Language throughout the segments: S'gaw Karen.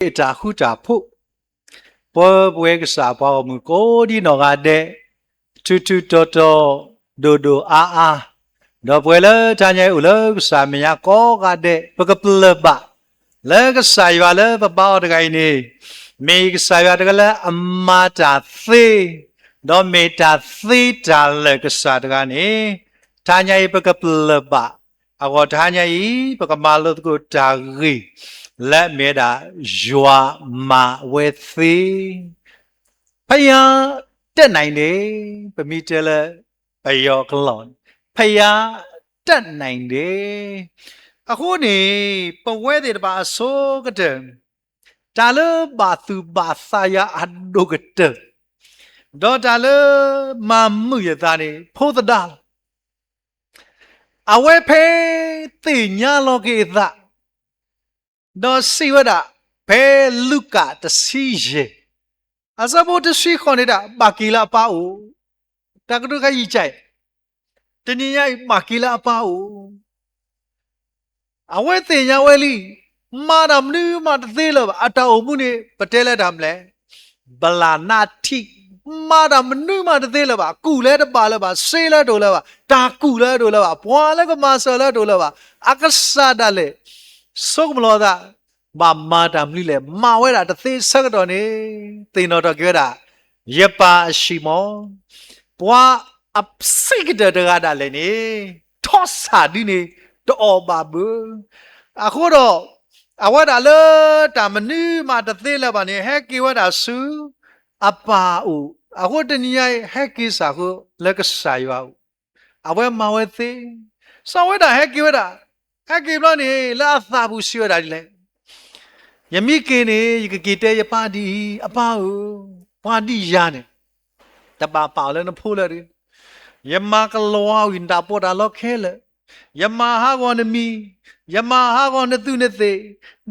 အတၢ်ဃူတၢ်ဖိး, ပဝဲကစၢ်ပှၤဂီၢ်မုၢ်ကိးဒံနီၢ်ဂၤဒဲး, ထူးထူးတီၤတီၤ, ဒိၣ်ဒိၣ်အါအါ, ဒီးပဝဲလၢတဟါညါအံၤအိၣ်လၢကစၢ်မဲာ်ညါကိးဂၤဒဲး, ပကပလၢၢ်ဘၣ် လၢကစၢ်ယွၤလၢပဘါအီၤတဂၤအံၤန့ၣ်, မ့ၢ်ကစၢ်ယွၤတဂၤလၢအမၤတၢ်သ့, ဒီးမ့ၢ်တၢ်သ့တၢ်လၢာ်ကစၢ်တဂၤန့ၣ်, တဟါညါအံၤပကပလၢၢ်ဘၣ်, အဂီၢ်တဟါညါအံၤ ပကမၤလိသကိးတၢ်ဂ့ၢ် လၢအမ့ၢ်ဝဲဒၣ် ယွၤမၤဝဲသ့, ဖယါတၢ်နံၤန့ၣ်, ပမ့ၢ်တဲလၢပယီၤကလီၢ်န့ၣ်, ဖယါတၢ်နံၤန့ၣ်, အဃိန့ၣ် ပဝဲသ့ၣ်တဖၣ်အဆိကတၢၢ်, တၢ်လၢဘၣ်သူၣ်ဘၣ်သးယၤအဒိၣ်ကတၢၢ်, ဒီးတၢ်လၢမၤမုာ်ယသးန့ၣ် ဖိသဒါလီၤ. အဝဲဖဲသ့ၣ်ညါလီၤက့ၤအသး, ဒီးစံးဝဲဒၣ်, ဖဲလူၤကၣ်တဆံယဲၢ်, အဆၢဖိတဆံဃိးန့ၣ်ဒၣ် ဘၣ်က့ၤလၢအပၢ်အိၣ်, တၢ်ကတိၤခါယံာ်ကဲ, တနံၤညါအံၤ ဘၣ်က့ၤလၢအပၢ်အိၣ် အဝဲသ့ၣ်ညါဝဲလံ, မၤတၢ်မနုၤမးတသ့လၢၤဘၣ်, အတၢ်အိၣ်မူန့ၣ် ပတဲလၢတၢ်မနုၤလဲၣ်, ဘလၣ်နးထံ, မၤတၢ်မနုၤမးတသ့လၢၤဘၣ်, ကူၣ်လၢတဘၣ်လၢၤဘၣ်, စ့လၢတအိၣ်လၢၤဘၣ်, တၢ်ကူၣ်လၢတအိၣ်လၢၤဘၣ်, ပှၤလၢကမၤစၢၤလၢတအိၣ်လၢၤဘၣ်, အကစၢ်ဒၣ်လဲာ် ဆိကမိၣ်လီၤအသး, ဘၣ်မၤတၢ်မနုၤလဲၣ်, မၤဝဲဒၣ်တသ့ဆၢကတီၢ်န့ၣ်, သ့ၣ်နီၣ်ထီၣ်က့ၤဝဲဒၣ်, ယပၢ်အၡံးမီၣ်, ပှၤအဆံးကတၢၢ်တဂၤဒၣ်လဲာ်န့ၣ်, ထီၣ်ဆၣ်ဒ်န့ၣ်, တအီၣ်ဘၣ်ဘၣ်. အဃိဒီး, အဝဲဒၣ်လၢတၢ်မနုၤမးတသ့လၢၤဘၣ်န့ၣ် ဟဲက့ၤဝဲဒၣ်ဆူအပၢ်အအိၣ်, အဃိတနံၤညါအံၤ ဟဲက့ၤဆူအဃိလၢကစၢ်ယွၤအအိၣ်, အဝဲမၤဝဲသ့, စီၤဝဲဒၣ်ဟဲက့ၤဝဲဒၣ်, ဟဲက့ၤဘျီန့ၣ် လၢအသးပူၤစံးဝဲဒၣ်ဒ်လဲၣ်, ယမ့ၢ်က့ၤန့ၣ် ယကက့ၤတဲယပၢ်ဒ်အံၤ, အပၢ်ဧၢ, ပှၤဒ်ယၤန့ၣ်, တဘၣ်ပာ်အီၤလၢနဖိလၢၤတဂ့ၤ, ယမၤကလီၤဝံၤနတၢ်ပီးတၢ်လီခဲလၢာ်, ယမၤဟးဂီၤနမံၤ, ယမၤဟးဂီၤနသူးနသ့ၣ်,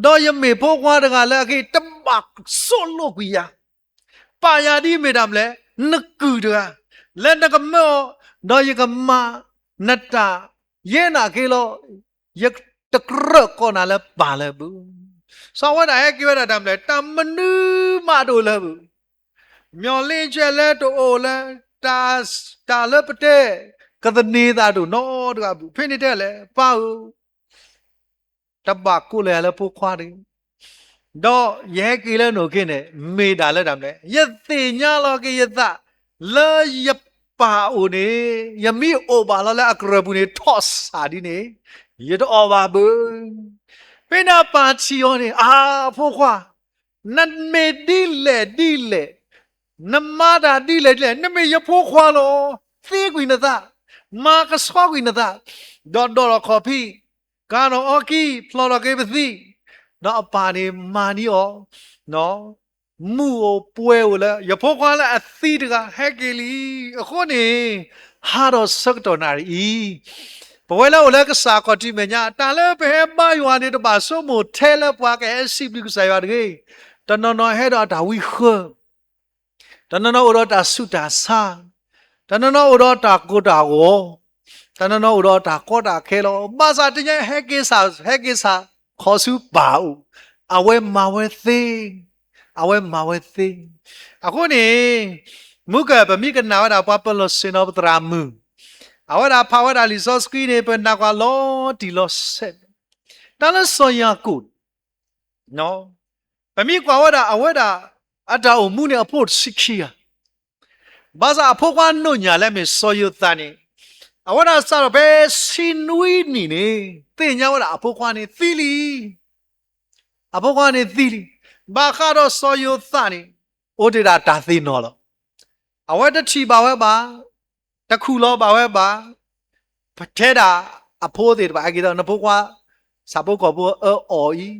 ဒီးယမ့ၢ်ဖိခွါတဂၤလၢအက့ၤ တဘၣ်ဆိးလိာ်ကွံာ်ယၤ, ပာ်ယၤဒ်မ့ၢ်တၢ်မနုၤလဲၣ်, နကုၢ်တဂၤ, လၢနကမၢအီၤ, ဒီးယကမၤနတၢ်ယဲနာ်က့ၤလီၤ, ယတကြၢးကိးနၤလၢပၢ်လၢၤဘၣ်. စီၤဝဲဒၣ်ဟဲက့ၤဝဲဒၣ်တၢ်မနုၤလဲၣ်, တၢ်မနုၤမးတအိၣ်လၢၤဘၣ်, မျီၢ်လ့ကဲလဲၣ်တအိၣ်လၢၤ, တၢ်လၢပတဲ, ကသန့ၤသးတအိၣ်နီတဂၤဘၣ်, ဖဲန့ၣ်တဲလဲၣ်, ပၢ်ဧၢ, တဘၣ်ကိးလၢယၤလၢဖိခွါတဂ့ၤ, ဒီးယဟဲက့ၤလၢနအိၣ်က့ၤန့ၣ် မ့ၢ်ဒၣ်လၢတၢ်မနုၤလဲၣ်, ယသ့ၣ်ညါလီၤက့ၤယသး, လၢယပၢ်အအိၣ်န့ၣ်, ယမ့ၢ်အိၣ်ဘၣ်လီၤလၢအကရၢၢ်ပူၤန့ၣ် ထီၣ်ဆၣ်ဒ်န့ၣ်, ယတအီၣ်ဘၣ်ဘၣ်. ဖဲန့ၣ်အပၢ်ထံၣ်အီၤန့ၣ်, အါ, အဖိခွါ, နမ့ၢ်ဒ်လဲၣ်ဒ်လဲၣ်, နမၤတၢ်ဒ်လဲၣ်ဒ်လဲၣ်, နမ့ၢ်ယဖိခွါလီၤ, သ့ကွံာ်နသး, မၤကဆှီကွံာ်နသး, ဒီးဒိးထီၣ်ခီၣ်ဖံး, ကၤထီၣ်အီကံ, ဖျီၣ်ထီၣ်က့ၤပသံ, ဒီးအပၢ်န့ၣ်မၤန့ၢ်အီၤ, မုၢ်အိၣ်ပှဲၤအိၣ်လၢ ယဖိခွါလၢအသံတဂၤ ဟဲက့ၤလံ. အဃိန့ၣ်, ဟးထီၣ်ဆၢကတီၢ်နၣ်ရံၣ်အံၤ, ပဝဲလၢအိၣ်လၢကစၢ်ခီၣ်ထံးမဲာ်ညါ, တၢ်လၢပဟဲဘါယွၤန့ၣ် တဘၣ်ဆိကမိၣ်ထဲလၢပှၤကဟဲစံးဘျုးကစၢ်ယွၤတဂ့ၤ. တနီၤနီၤဟဲဒီးတၢ်ဝံဃၢ, တနီၤနီၤအိၣ်ဒီးတၢ်ဆူးတၢ်ဆါ, တနီၤနီၤအိၣ်ဒီးတၢ်ကိၢ်တၢ်ဂီၤ, တနီၤနီၤအိၣ်ဒီးတၢ်ကီတၢ်ခဲလီၤ. ဘၣ်ဆၣ်တနံၤညါအံၤ ဟဲက့ၤဆူ, ဟဲက့ၤဆူခီဆူပၢ်အအိၣ်, အဝဲမၤဝဲသ့, အဝဲမၤဝဲသ့. အဃိန့ၣ်, မုၢ်ကၢၢ်ပမ့ၢ်ကနၣ်ဝဲဒၣ်ပှၤပလီၢ်ဆ့ၣ်နီၤပသရၣ်မုၣ်, အဝဲဒၣ်ဖးဝဲဒၣ်လံာ်စီဆှံန့ၣ် ပနၢ်ကွၢ်လီၤတံၢ်လီၤဆဲး, တၢ်လၢစီၤယၤကိာ် ပမ့ၢ်ကွၢ်ဝဲဒၣ်အဝဲဒၣ်အတၢ်အိၣ်မူန့ၣ် အဖိတဆံခံဂၤ, ဘၣ်ဆၣ်အဖိခွါနီၢ်ညၣ်လၢအမ့ၢ်စီၤယိၤသးန့ၣ်, အဝဲဒၣ်စးထီၣ်ဖဲဆံနွံနံၣ်န့ၣ် သ့ၣ်ညါဝဲဒၣ်အဖိခွါန့ၣ်သံလံ. အဖိခွါန့ၣ်သံလံ. ဘၣ်ဃးဒီးစီၤယိၤသးန့ၣ် အိၣ်တ့ၢ်ဒၣ်တၢ်သ့ၣ်နီၣ်လီၤ. အဝဲတထံၣ်ဘၣ်ဝဲဘၣ်, တခူၣ်လီၤဘၣ်ဝဲဘၣ်, ပထဲဒၣ်အဖိသ့ၣ်တဖၣ် ဟဲက့ၤဒီးနဖိခွါ ဆၣ်ဖိကီၢ်ဖိအအီၣ်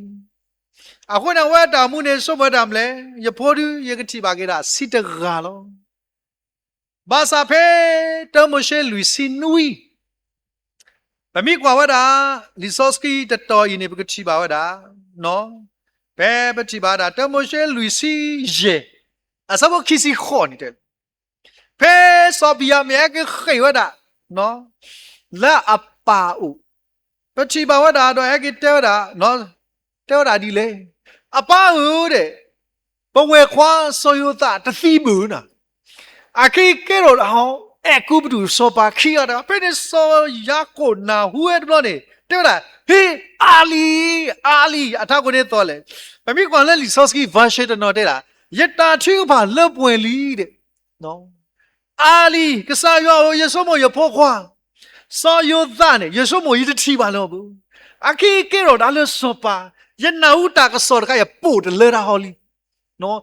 အံၤ, အဃိန့ၣ် အဝဲအတၢ်အိၣ်မူန့ၣ် ဆိကမိၣ်ဝဲတၢ်မနုၤလဲၣ်, ယဖိဒု ယကထံၣ်ဘၣ်က့ၤဒၣ်ဆံတဂၤလီၤ. ဘၣ်ဆၣ်ဖဲတၢမိၤၡ့လွံၢ်ဆံနွံ, ပမ့ၢ်ကွၢ်ဝဲဒၣ် လံာ်စီဆှံတတီၤအံၤန့ၣ် ပကထံၣ်ဘၣ်ဝဲဒၣ်, ဖဲပထံၣ်ဘၣ်ဝဲဒၣ် တၢမိၤၡ့လွံၢ်ဆံယဲၢ်, အဆၢဖိခံဆံဃိးန့ၣ်တဲ, ဖဲစီၤဘံၣ်ယၤမံၣ်ဟဲက့ၤဃ့ၢ်ဝဲဒၣ် လၢအပၢ်အိၣ်, ပထံၣ်ဘၣ်ဝဲဒၣ်ဒီးဟဲက့ၤတဲဝဲဒၣ်, တဲဝဲဒၣ်ဒ်လဲၣ်, အပၢ်ဧၢဒီး ပဝဲၢ်ခွါစီၤယိၤသးတသံဘၣ်နၤ, အခဲအံၤကဲထီၣ်ဒၣ်ဟီ အဲၤကူပတူးစီၤပၤခံဂၤတဂၤ, ဖဲန့ၣ်စီၤယၤကိာ်နၢ်ဟူဝဲတဘျီန့ၣ် တဲဝဲဒၣ်, ဟ့, အါလံ, အါလံ, အထးခိၣ်န့ၣ်သီလဲၣ်, ပမ့ၢ်ကွၢ်လၢလံာ်စီဆှံ version တနီၤတဲဒၣ်, ယတၢ်ထုကဖၣ်လၢပှဲၤလံဒီး အါလံ, ကစၢ်ယွၤဧၢ, ယဆိကမိၣ်ယဖိခွါ စီၤယိၤသးန့ၣ် ယဆိကမိၣ်ယတထံၣ်ဘၣ်လၢၤဘၣ်. အခဲအံၤကဲထီၣ်ဒၣ်လၢစီၤပၤ, ယနၢ်ဟူတၢ်ကစီၣ်တခါ ယပိာ်တလၢတၢ်ဟီလံ.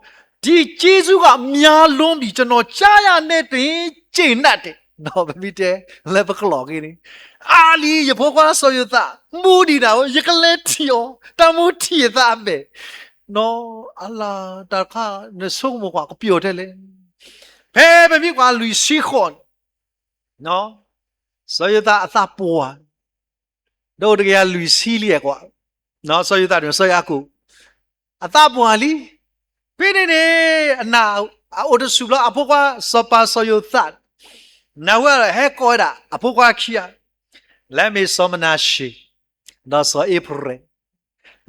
ဒီကျေးဇူးကများလွန်းပြီ, ကျွန်တော်ကြားရနဲ့တင် ကျေနပ်တယ်, ပမ့ၢ်တဲလၢပကီၢ်ဂ့ၢ်န့ၣ်, အါလံ, ယဖိခွါစီၤယိၤသး မူဒံးနၤဧၢ, ယကလဲၤထံၣ်အီၤ, တၢ်မူထံၣ်အသးအမဲာ်, အလၤတၢ်တခါ နဆိကမိၣ်ကွၢ်ကပျီၢ်ထဲလဲၣ်. ဖဲပမ့ၢ်ကွၢ်လွံၢ်ဆံဃိးန့ၣ် စီၤယိၤသးအသးပှၢ်, ဒီးအိၣ်တကယၤလွံၢ်ဆံလံကွၢ်, စီၤယိၤသးန့ၣ် စီၤယၤကိာ် အသးပှၢ်လံ. ဖဲန့ၣ်န့ၣ် အနၢ်အအိၣ်တဆူၣ်ဘျီ အဖိခွါစီၤပၤစီၤယိၤသး နၢ်ဟူဒီးဟဲကိးဝဲဒၣ်အဖိခွါခံဂၤ, လၢအမ့ၢ်စီၤမနၤၡ့ ဒီးစီၤအ့ဖရဲၣ်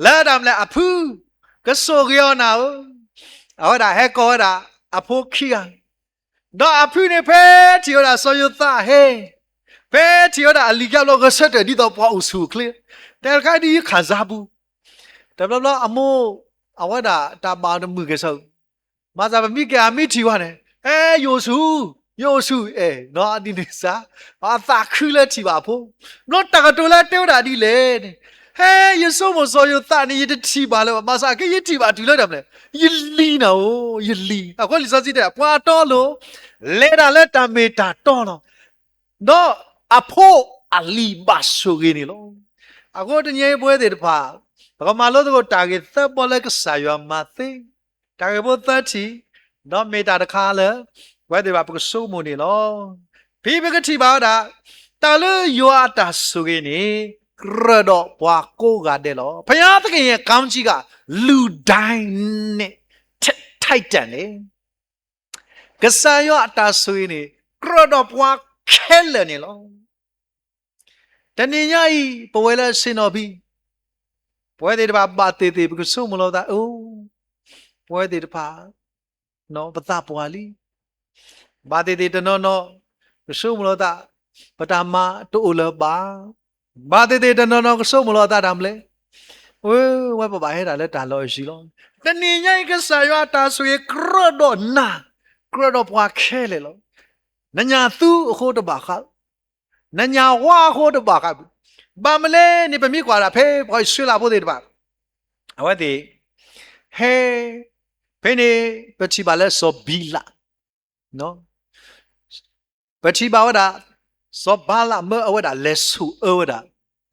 လၢတၢ်မနုၤလဲၣ် အဖု ကဆိၣ်ဂ့ၤအီၤနၤဧၢ, အဝဲဒၣ်ဟဲကိးဝဲဒၣ်အဖိခံဂၤ, ဒီးအဖုန့ၣ်ဖဲထံၣ်ဝဲဒၣ်စီၤယိၤသးဟဲ, ဖဲထံၣ်ဝဲဒၣ်အလံၤကါဘျီ ဂဲၤဆၢထၢၣ်ဒ်သိးပှၤအိၣ်ဆူၣ်အိၣ်ချ့, တဲတခါဒ်ယခၣ်စၢ်ပူၤ, တဘျီဘျီအမိၢ် အဝဲဒၣ်တၢ်ဘၣ်တမုာ်ကဲၣ်ဆိး ဘၣ်ဆၣ်ပမ့ၢ်ကဲအမ့ၢ်ထံၣ်ဝဲန့ၣ် ဟဲ ယအိၣ်ဆူၣ်, ယအိၣ်ဆူၣ်အဲၣ်, ဒ်န့ၣ်စ့ၢ် အသးခုလၢထံၣ်ဘၣ်အဖိ, ဘျီတၢ်ကတိၤလၢတဲဝဲဒၣ်ဒ်လဲၣ်န့ၣ်, ဟဲ ယဆိကမိၣ်စီၤယိၤသးန့ၣ် ယတထံၣ်ဘၣ်လၢၤဘၣ်, ဘၣ်ဆၣ်က့ယထံၣ်ဘၣ်တုၤလၢတၢ်မနုၤလဲၣ်, ယလံၤနၤဧၢ, ယလံၤ, အဃိလံာ်စီဆှံတဲ ပှၤအတီအလိၤ လဲၤတၢ်လၢတၢ်မ့ၢ်တၢ်တီလီၤ. ဒီးအဖိအလံၤဘၣ်ဆိၣ်ဂ့ၤန့ၣ်လီၤ. အဃိတနံၤအံၤပဝဲသ့ၣ်တဖၣ် ပကမၤလိသကိးတၢ်ဂ့ၢ်သၢဘီလၢကစၢ်ယွၤမၤသ့, တၢ်ဂ့ၢ်ဖိသၢထံၣ်, ဒီးမ့ၢ်တၢ်တခါလၢ ပဝဲသ့ၣ်တဖၣ်ပကဆိကမိၣ်န့ၣ်လီၤ. ဖဲပကထံၣ်ဘၣ်ဝဲဒၣ် တၢ်လၢယွၤအတၢ်ဆိၣ်ဂ့ၤန့ၣ် ကြၢးဒီးပှၤကိးဂၤဒဲးလီၤ. ဖယါသက့ၣ်ယဲၢ် ကၣ်ကံကၣ် လူၤဒဲန့ၣ် ထိုက်တန်တယ် ကစၢ်ယွၤအတၢ်ဆိၣ်ဂ့ၤန့ၣ် ကြၢးဒီးပှၤခဲလၢာ်န့ၣ်လီၤ. တနံၤညါအံၤ ပဝဲလၢအဆ့ၣ်နီၤဖံ ပဝဲသ့ၣ်တဖၣ်ဘၣ်သ့ၣ်သ့ၣ် ပကဆိကမိၣ်လီၤသး အိ, ပဝဲသ့ၣ်တဖၣ် ပသးပှၢ်လံ. ဘၣ်သ့ၣ်သ့ၣ်တနီၤနီၤ ကဆိကမိၣ်လီၤသး ပတၢ်မၤတအိၣ်လၢၤဘၣ်. ဘၣ်သ့ၣ်သ့ၣ်တနီၤနီၤ ကဆိကမိၣ်လီၤသးတၢ်မနုၤလဲၣ်, ဝဲ ဝဲပဘၣ်ဟဲဒၣ်လၢတၢ်လီၢ်အယံၤလီၤ. တနံၤညါအံၤ ကစၢ်ယွၤအတၢ်ဆိၣ်ဂ့ၤ ကြၢးဒီးနၤ, ကြၢးဒီးပှၤခဲလၢာ်လီၤ. နညၣ်သူအဃိတဘၣ်ဃး, နညၣ်ဝါအဃိတဘၣ်ဃး, ဘၣ်မနုၤလဲၣ်န့ၣ် ပမ့ၢ်ကွၢ်ဒၣ်ဖဲပှၤအံၣ်စရ့လးဖိသ့ၣ်တဖၣ် အဝဲသ့ၣ် ဟဲ, ဖဲန့ၣ် ပထံၣ်ဘၣ်လၢစီၤဘံလး, ပထံၣ်ဘၣ်ဝဲဒၣ် စီၤဘၤလးမၢအဝဲဒၣ်လဲၤဆိၣ်အၢဝဲဒၣ်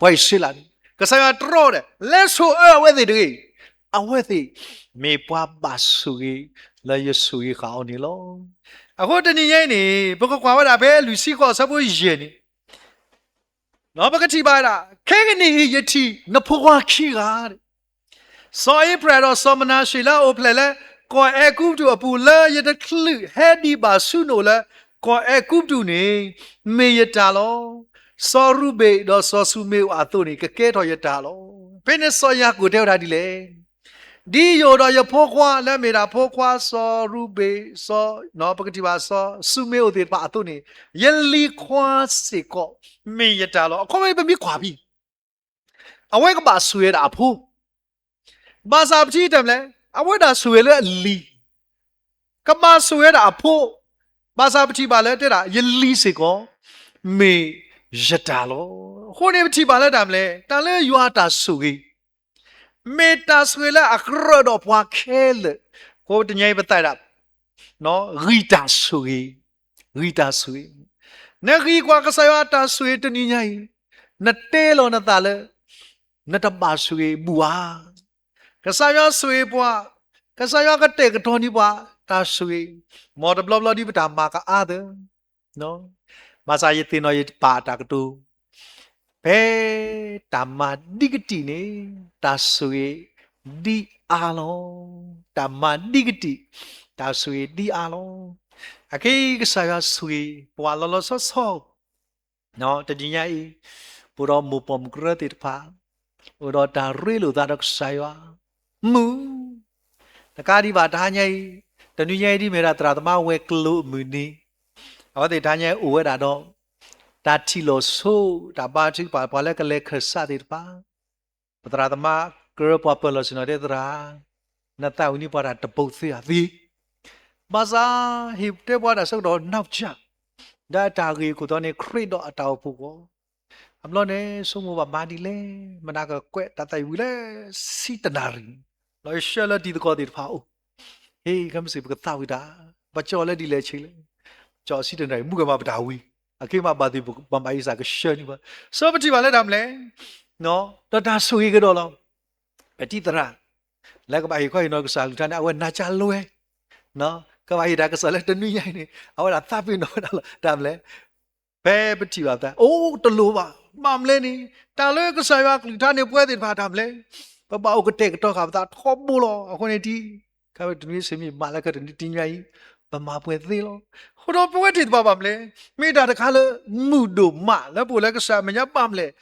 ပှၤအံၣ်စရ့လးန့ၣ် ကစၢ်ယွၤတြီဒီး လဲၤဆိၣ်အၢအဝဲသ့ၣ်တဂ့ၤ, အဝဲသ့ၣ် မ့ၢ်ပှၤဘၣ်ဆိၣ်ဂ့ၤ လၢယဆိၣ်ဂ့ၤဃာ်အီၤန့ၣ်လီၤ. အဃိတနံၤညါအံၤန့ၣ် ပကကွၢ်ဝဲဒၣ်ဖဲလွံၢ်ဆံဃိးအဆၢဖိယဲၢ်န့ၣ် ပကထံၣ်ဘၣ်ဝဲဒၣ် ခဲကနံၣ်အံၤ ယထံၣ်နဖိခွါခံဂၤ စီၤအ့ဖရဲၣ်ဒီးစီၤမနၤၡ့ၣ်လၢအအိၣ်ဖျဲၣ်လၢ ကီၢ်အဲၤကူပတူးအပူၤ လၢယတချုးဟဲဒံးဘၣ်ဆူနအိၣ်လၢ ကီၢ်အဲၤကူပတူးန့ၣ် မ့ၢ်ယတၢ်လီၤ. စီၤရူၤဘ့ၣ်ဒီးစီၤၡူမ့းအိၣ်အသိးန့ၣ် ကကဲထီၣ်ယတၢ်လီၤ. ဖဲန့ၣ်စီၤယၤကိာ်တဲဝဲဒၣ်ဒ်လဲၣ်, ဒ်ယအိၣ်ဒီးယဖိခွါလၢမ့ၢ်ဒၣ်ဖိခွါစီၤရူၤဘ့ၣ်, စီၤ, ပကထံၣ်ဘၣ်စီၤၡူမ့းအိၣ်သ့ၣ်တဖၣ်အသိးန့ၣ် ယလံၤခွါစ့ၢ်ကီး မ့ၢ်ယတၢ်လီၤ. အခီပညီပမ့ၢ်ကွၢ်ဖဲ အဝဲကဘၣ်ဆိၣ်ဂ့ၤဝဲဒၣ်အဖိ, ဘၣ်ဆၣ်ပထံၣ်တၢ်မနုၤလဲၣ်, အဝဲဒၣ်ဆိၣ်ဂ့ၤလၢအလံၤ, ကဘၣ်ဆိၣ်ဂ့ၤဝဲဒၣ်အဖိ, ဘၣ်ဆၣ်ပထံၣ်ဘၣ်လၢတဲဒၣ် ယလံၤစ့ၢ်ကီး မ့ၢ်ယတၢ်လီၤ. အဃိန့ၣ်ပထံၣ်ဘၣ်လၢတၢ်မနုၤလဲၣ်, တၢ်လၢယွၤအတၢ်ဆိၣ်ဂ့ၤ မ့ၢ်တၢ်ဆိၣ်ဂ့ၤလၢအကြၢးဒီးပှၤခဲလၢာ်, အဃိတနံၤအံၤပသးဒၣ် ဂံၢ်တၢ်ဆိၣ်ဂ့ၤ, ဂံၢ်တၢ်ဆိၣ်ဂ့ၤ, နဂံၢ်ကွၢ်ကစၢ်ယွၤအတၢ်ဆိၣ်ဂ့ၤတနံၤညါအံၤ, နတဲလီၤနသးလၢ နတဘၣ်ဆိၣ်ဂ့ၤဘူၣ်ဧါ. ကစၢ်ယွၤဆိၣ်ဂ့ၤပှၤ, ကစၢ်ယွၤကတဲာ်ကတီၤန့ၢ်ပှၤတၢ်ဆိၣ်ဂ့ၤ, မ်တဘျီဘျီဒ်ပတၢ်မၤကအါသၢ ဘၣ်ဆၣ်ယသ့ၣ်နီၣ်ယပာ်အတၢ်ကတိၤ, ဖဲတၢ်မၤဒ်ကတံာ်န့ၣ် တၢ်ဆိၣ်ဂ့ၤဒ်အါလီၤ. တၢ်မၤဒ်ကတံာ် တၢ်ဆိၣ်ဂ့ၤဒ်အါလီၤ. အခဲအံၤကစၢ်ယွၤဆိၣ်ဂ့ၤပှၤလီၤလီၤဆီဆီ တနံၤညါအံၤ, ပအိၣ်ဒီးမိၢ်ပိာ်မုၣ်ကရၢသ့ၣ်တဖၣ်, အိၣ်ဒီးတၢ်ရ့လိာ်သးဒီးကစၢ်ယွၤ, မုာ်. တကးဒံးဘၣ်တဟါညါအံၤ, တနွံညါအံၤဒ်မ့ၢ်ဒၣ်သရၣ်သမါဝဲၤကျိၤအမုၢ်နံၤ, အဝဲသ့ၣ်တဟါညါအံၤအိၣ်ဝဲဒၣ်ဒီး တၢ်ထံၣ်လိာ်ဆိ, တၢ်ဘါထုကဖၣ်ပှၤလၢကလဲၤခၢၣ်စးသ့ၣ်တဖၣ်, ပသရၣ်သမါကရၢပှၤပၢၤလီၢ်ဆ့ၣ်နီၤတဲသရၣ်, နသးဝံၣ်န့ၢ်ပှၤတၢ်တဘိသ့ဧါသ့ ဘၣ်ဆၣ်, ဟ့ၣ်တဲပှၤတၢ်ဆၢကတီၢ်နီၢ်ကၠၢ်, ဒီးတၢ်ဂ့ၢ်ခိၣ်တီန့ၣ် ခရံာ်ဒီးအတၢ်အိၣ်ဖှိၣ်အဂီၢ်, အဘျီန့ၣ် ဆိကမိၣ်ဘၣ်မၤဒ်လဲၣ်, မနၤကကွဲးတၢ်သးဝံၣ်ဝံၤလၢ ဆံတနၣ်ရံၣ်, လီၤဆှၢလၢတံၤသကိးသ့ၣ်တဖၣ်အအိၣ်, ဟ့ၣ် ခဲမုၢ်ဆ့ၣ်ပကသးဝံၣ်တၢ်, ပကၠီလၢဒ်လဲၣ်ဆ့လဲၣ်, ကၠီဆံတနၣ်ရံၣ် မုၢ်ကမၤပတၢ်ဝံၤ, အခဲမးဘၣ်သ့ၣ်ပမၤအံၤစၢ် ကဆှၢန့ၢ်ပှၤ, စီၤပထံၣ်ဘၣ်လၢတၢ်မနုၤလဲၣ်, ဒီးတၢ်ဆိၣ်ဂ့ၤကဒီးလီၤ. ပတံၤသရၣ် လၢကဘၣ်ဟ့ၣ်ခီဟ့ၣ်နီၤကစၢ်အကလုၢ်ကထါန့ၣ် အဝဲနၤကၢ်လိဝဲ, ကဘၣ်ဟ့ၣ်တၢ်ကစီၣ်လၢတနွံညါအံၤန့ၣ် အဝဲဒၣ်သးပ့ၤနီၣ်ဝဲဒၣ်လီၤ. တၢ်မနုၤလဲၣ်, ဖဲပထံၣ်ဘၣ်ပသး အိၣ်တလိၣ်ဘၣ်, ဘၣ်မနုၤလဲၣ်န့ၣ် တၢ်လၢကစၢ်ယွၤအကလုၢ်ကထါန့ၣ် ပဝဲသ့ၣ်တဖၣ်တၢ်မနုၤလဲၣ်, ပဘၣ်အိၣ်ကတဲာ်ကတီၤဃာ်ပသးထီဘိလီၤ. အဃိန့ၣ်ဒ် ခါဝဲတနွံစ့မံၤမးလၢခဲတနွံတနွံညါအံၤ, ပမၤပှဲၤသ့လီၤ. အဃိဒီးပဝဲသ့ၣ်တဖၣ်ဘၣ်မနုၤလဲၣ်, မ့ၢ်တၢ်တခါလၢမုာ်ဒိၣ်မးလၢပအိၣ်လၢကစၢ်အမဲာ်ညါဘၣ်မနုၤလဲၣ်,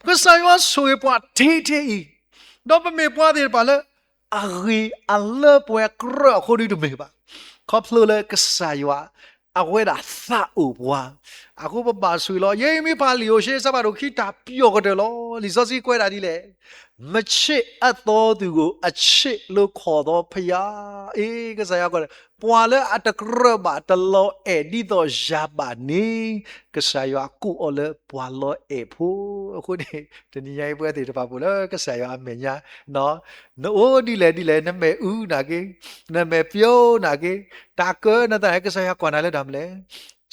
ကစၢ်ယွၤဆိၣ်ဂ့ၤပှၤထဲထဲအံၤ, ဒီးပမ့ၢ်ပှၤသ့ၣ်တဖၣ်လၢ အဂ့ၤအလၢပှဲၤကြၢးအဃိဒ်တမ့ၢ်ဘၣ်, ခီဖျိလၢကစၢ်ယွၤ အဝဲဒၣ်သးအိၣ်ပှၤ, အဃိပဘၣ်ဆိၣ်ဂ့ၤလီၤ. ယဲၢ်မံၤဖးလံာ်အိၣ်ရှ့ အဆၢဖးဒိၣ်ခံ တၢ်ပျီၢ်ကတၢၢ်လီၤ. လံာ်စီဆှံကွဲးဒၣ်ဒ်လဲၣ်, မချစ်အသီသူကို အချစ်လို့ခေါ်သောဘုရား, အ့ ကစၢ်ယွၤကိးန့ၣ် ပှၤလၢအတကြၢးဘၣ်တလီၤအဲၣ်ဒ်သိးယၤဘၣ်န့ၣ်, ကစၢ်ယွၤကိးအီၤလၢပှၤလီၤအဲၣ်ဖိ. အဃိန့ၣ် တနံၤညါအံၤပဝဲသ့ၣ်တဖၣ်ပအိၣ်လၢကစၢ်ယွၤအမဲာ်ညါ နအိၣ်ဒ်လဲၣ်ဒ်လဲၣ်, နမဲာ်အူနာ်က့, နမဲာ်ပျိနာ်က့, တၢ်ကၢနသးန့ၣ် ကစၢ်ယွၤကွၢ်နၤလၢတၢ်မနုၤလဲၣ်,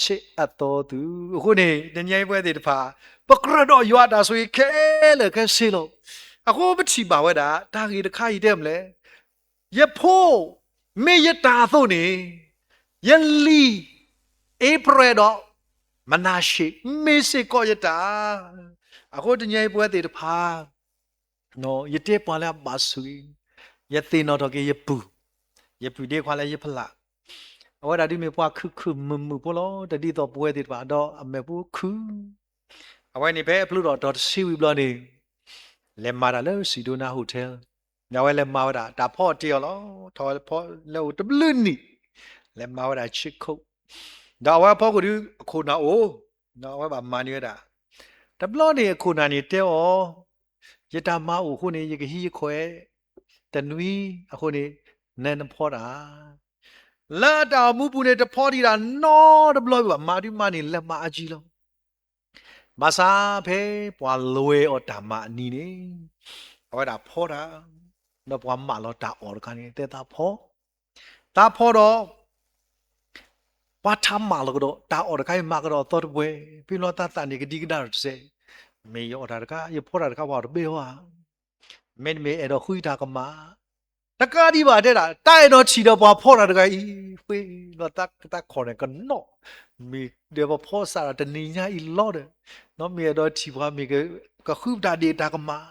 ချစ်အသီသူ. အဃိန့ၣ် တနံၤညါအံၤပဝဲသ့ၣ်တဖၣ် ပကြၢးဒီးယွၤအတၢ်ဆိၣ်ဂ့ၤခဲလၢာ်ခဲဆ့လီၤ. အဃိပထံၣ်ဘၣ်ဝဲဒၣ် တၢ်ဂ့ၢ်တခါအံၤတဲမနုၤလဲၣ်, ယဖိ မ့ၢ်ယတၢ်အသိးန့ၣ်, ယလံၤ အ့ဖရဲၣ်ဒီး မနၤၡ့ၣ် မ့ၢ်စ့ၢ်ကီးယတၢ်. အဃိတနံၤညါအံၤပဝဲသ့ၣ်တဖၣ် ယတဲပှၤလၢအဘၣ်ဆိၣ်ဂ့ၤ, ယသ့ၣ်နီၣ်ထီၣ်က့ၤယပုၢ်, ယပုၢ်ဒ့ခွါလၢယဖျး, အဝဲဒၣ်ဒုးမ့ၢ်ပှၤခုၣ်ခုၣ်မုာ်မုာ်ဖိလီၤ. တဒ်သိးပဝဲသ့ၣ်တဖၣ်ဒီးအမဲာ်ဖိခုၣ်, အဝဲန့ၣ်ဖဲအဖျိထီၣ်တီၤတဆံဝံၤဘျီန့ၣ်, လဲၤမၤတၢ်လၢ Sedona Hotel, ဒီးအဝဲလဲၤမၤဝဲဒၣ် တၢ်ဖီအီၣ်တ့ၢ်အီၤလီၤ. ထီၣ်ဝဲဖီလၢအိၣ်တဘျုးနံၣ်, လဲၤမၤဝဲဒၣ်ဆ့ခိၣ်, ဒီးအဝဲအဖီခိၣ်ဒုးအခိၣ်နၢ်အိၣ်, ဒီးအဝဲဘၣ်မၤန့ၢ်ဝဲဒၣ်, တဘျီန့ၣ်အခိၣ်နၢ်န့ၣ်တဲအီၤ, ယတၢ်မၤအိၣ်အဃိန့ၣ် ယကဟံးယခွဲး, တနွံအဃိန့ၣ် နဲနဖီတၢ် လၢအတၢ်အိၣ်မူပူၤန့ၣ် တဖီတံၢ်တၢ်နီတဘျီဘၣ်, မၤဒုးမၤန့ၢ်လဲၤမၤအါကံလီၤ. ဘၣ်ဆၣ်ဖဲပှၤလဲၤအီၤတၢ်မၤအနံၤန့ၣ်, အဝဲဒၣ်ဖီတၢ်, ဒီးပှၤမၢလီၤတၢ်အီၣ်တခါန့ၣ် တဲသးဖီ, သးဖီဒီး ပှၤထးမၢလီၤကဒီး တၢ်အီၣ်တခါအံၤမၤကဒီးအသီတပှဲၤ, ဖဲလီၤသးသးန့ၣ်ကဒံကဒါတစဲး, မ့ၢ်ယအီၣ်တၢ်တခါ ယဖီတၢ်တခါ ပှၤအီၣ်တဘ့ၣ်အီၤဧါ, မ့တမ့ၢ်အဲၣ်ဒိးဃုတၢ်ကမၣ်, တကးဒံးဘၣ်တဲဒၣ် တၢ်အဲၣ်ဒိးထံၣ်ဒီးပှၤဖီတၢ်တဂၤအံၤ, ဃ့လီၤသးတၢ်ခီၣ်န့ၣ်ကနီၣ်, မ့ၢ်ဒီးပဖီစးဒီးတနံၤညါအံၤလီၤဒီး, နီၢ်မ့ၢ်အဲၣ်ဒိးထံၣ်ပှၤမ့ၢ်ကဃုပတၢ်ဒ့ၣ်တၢ်ကမၣ်,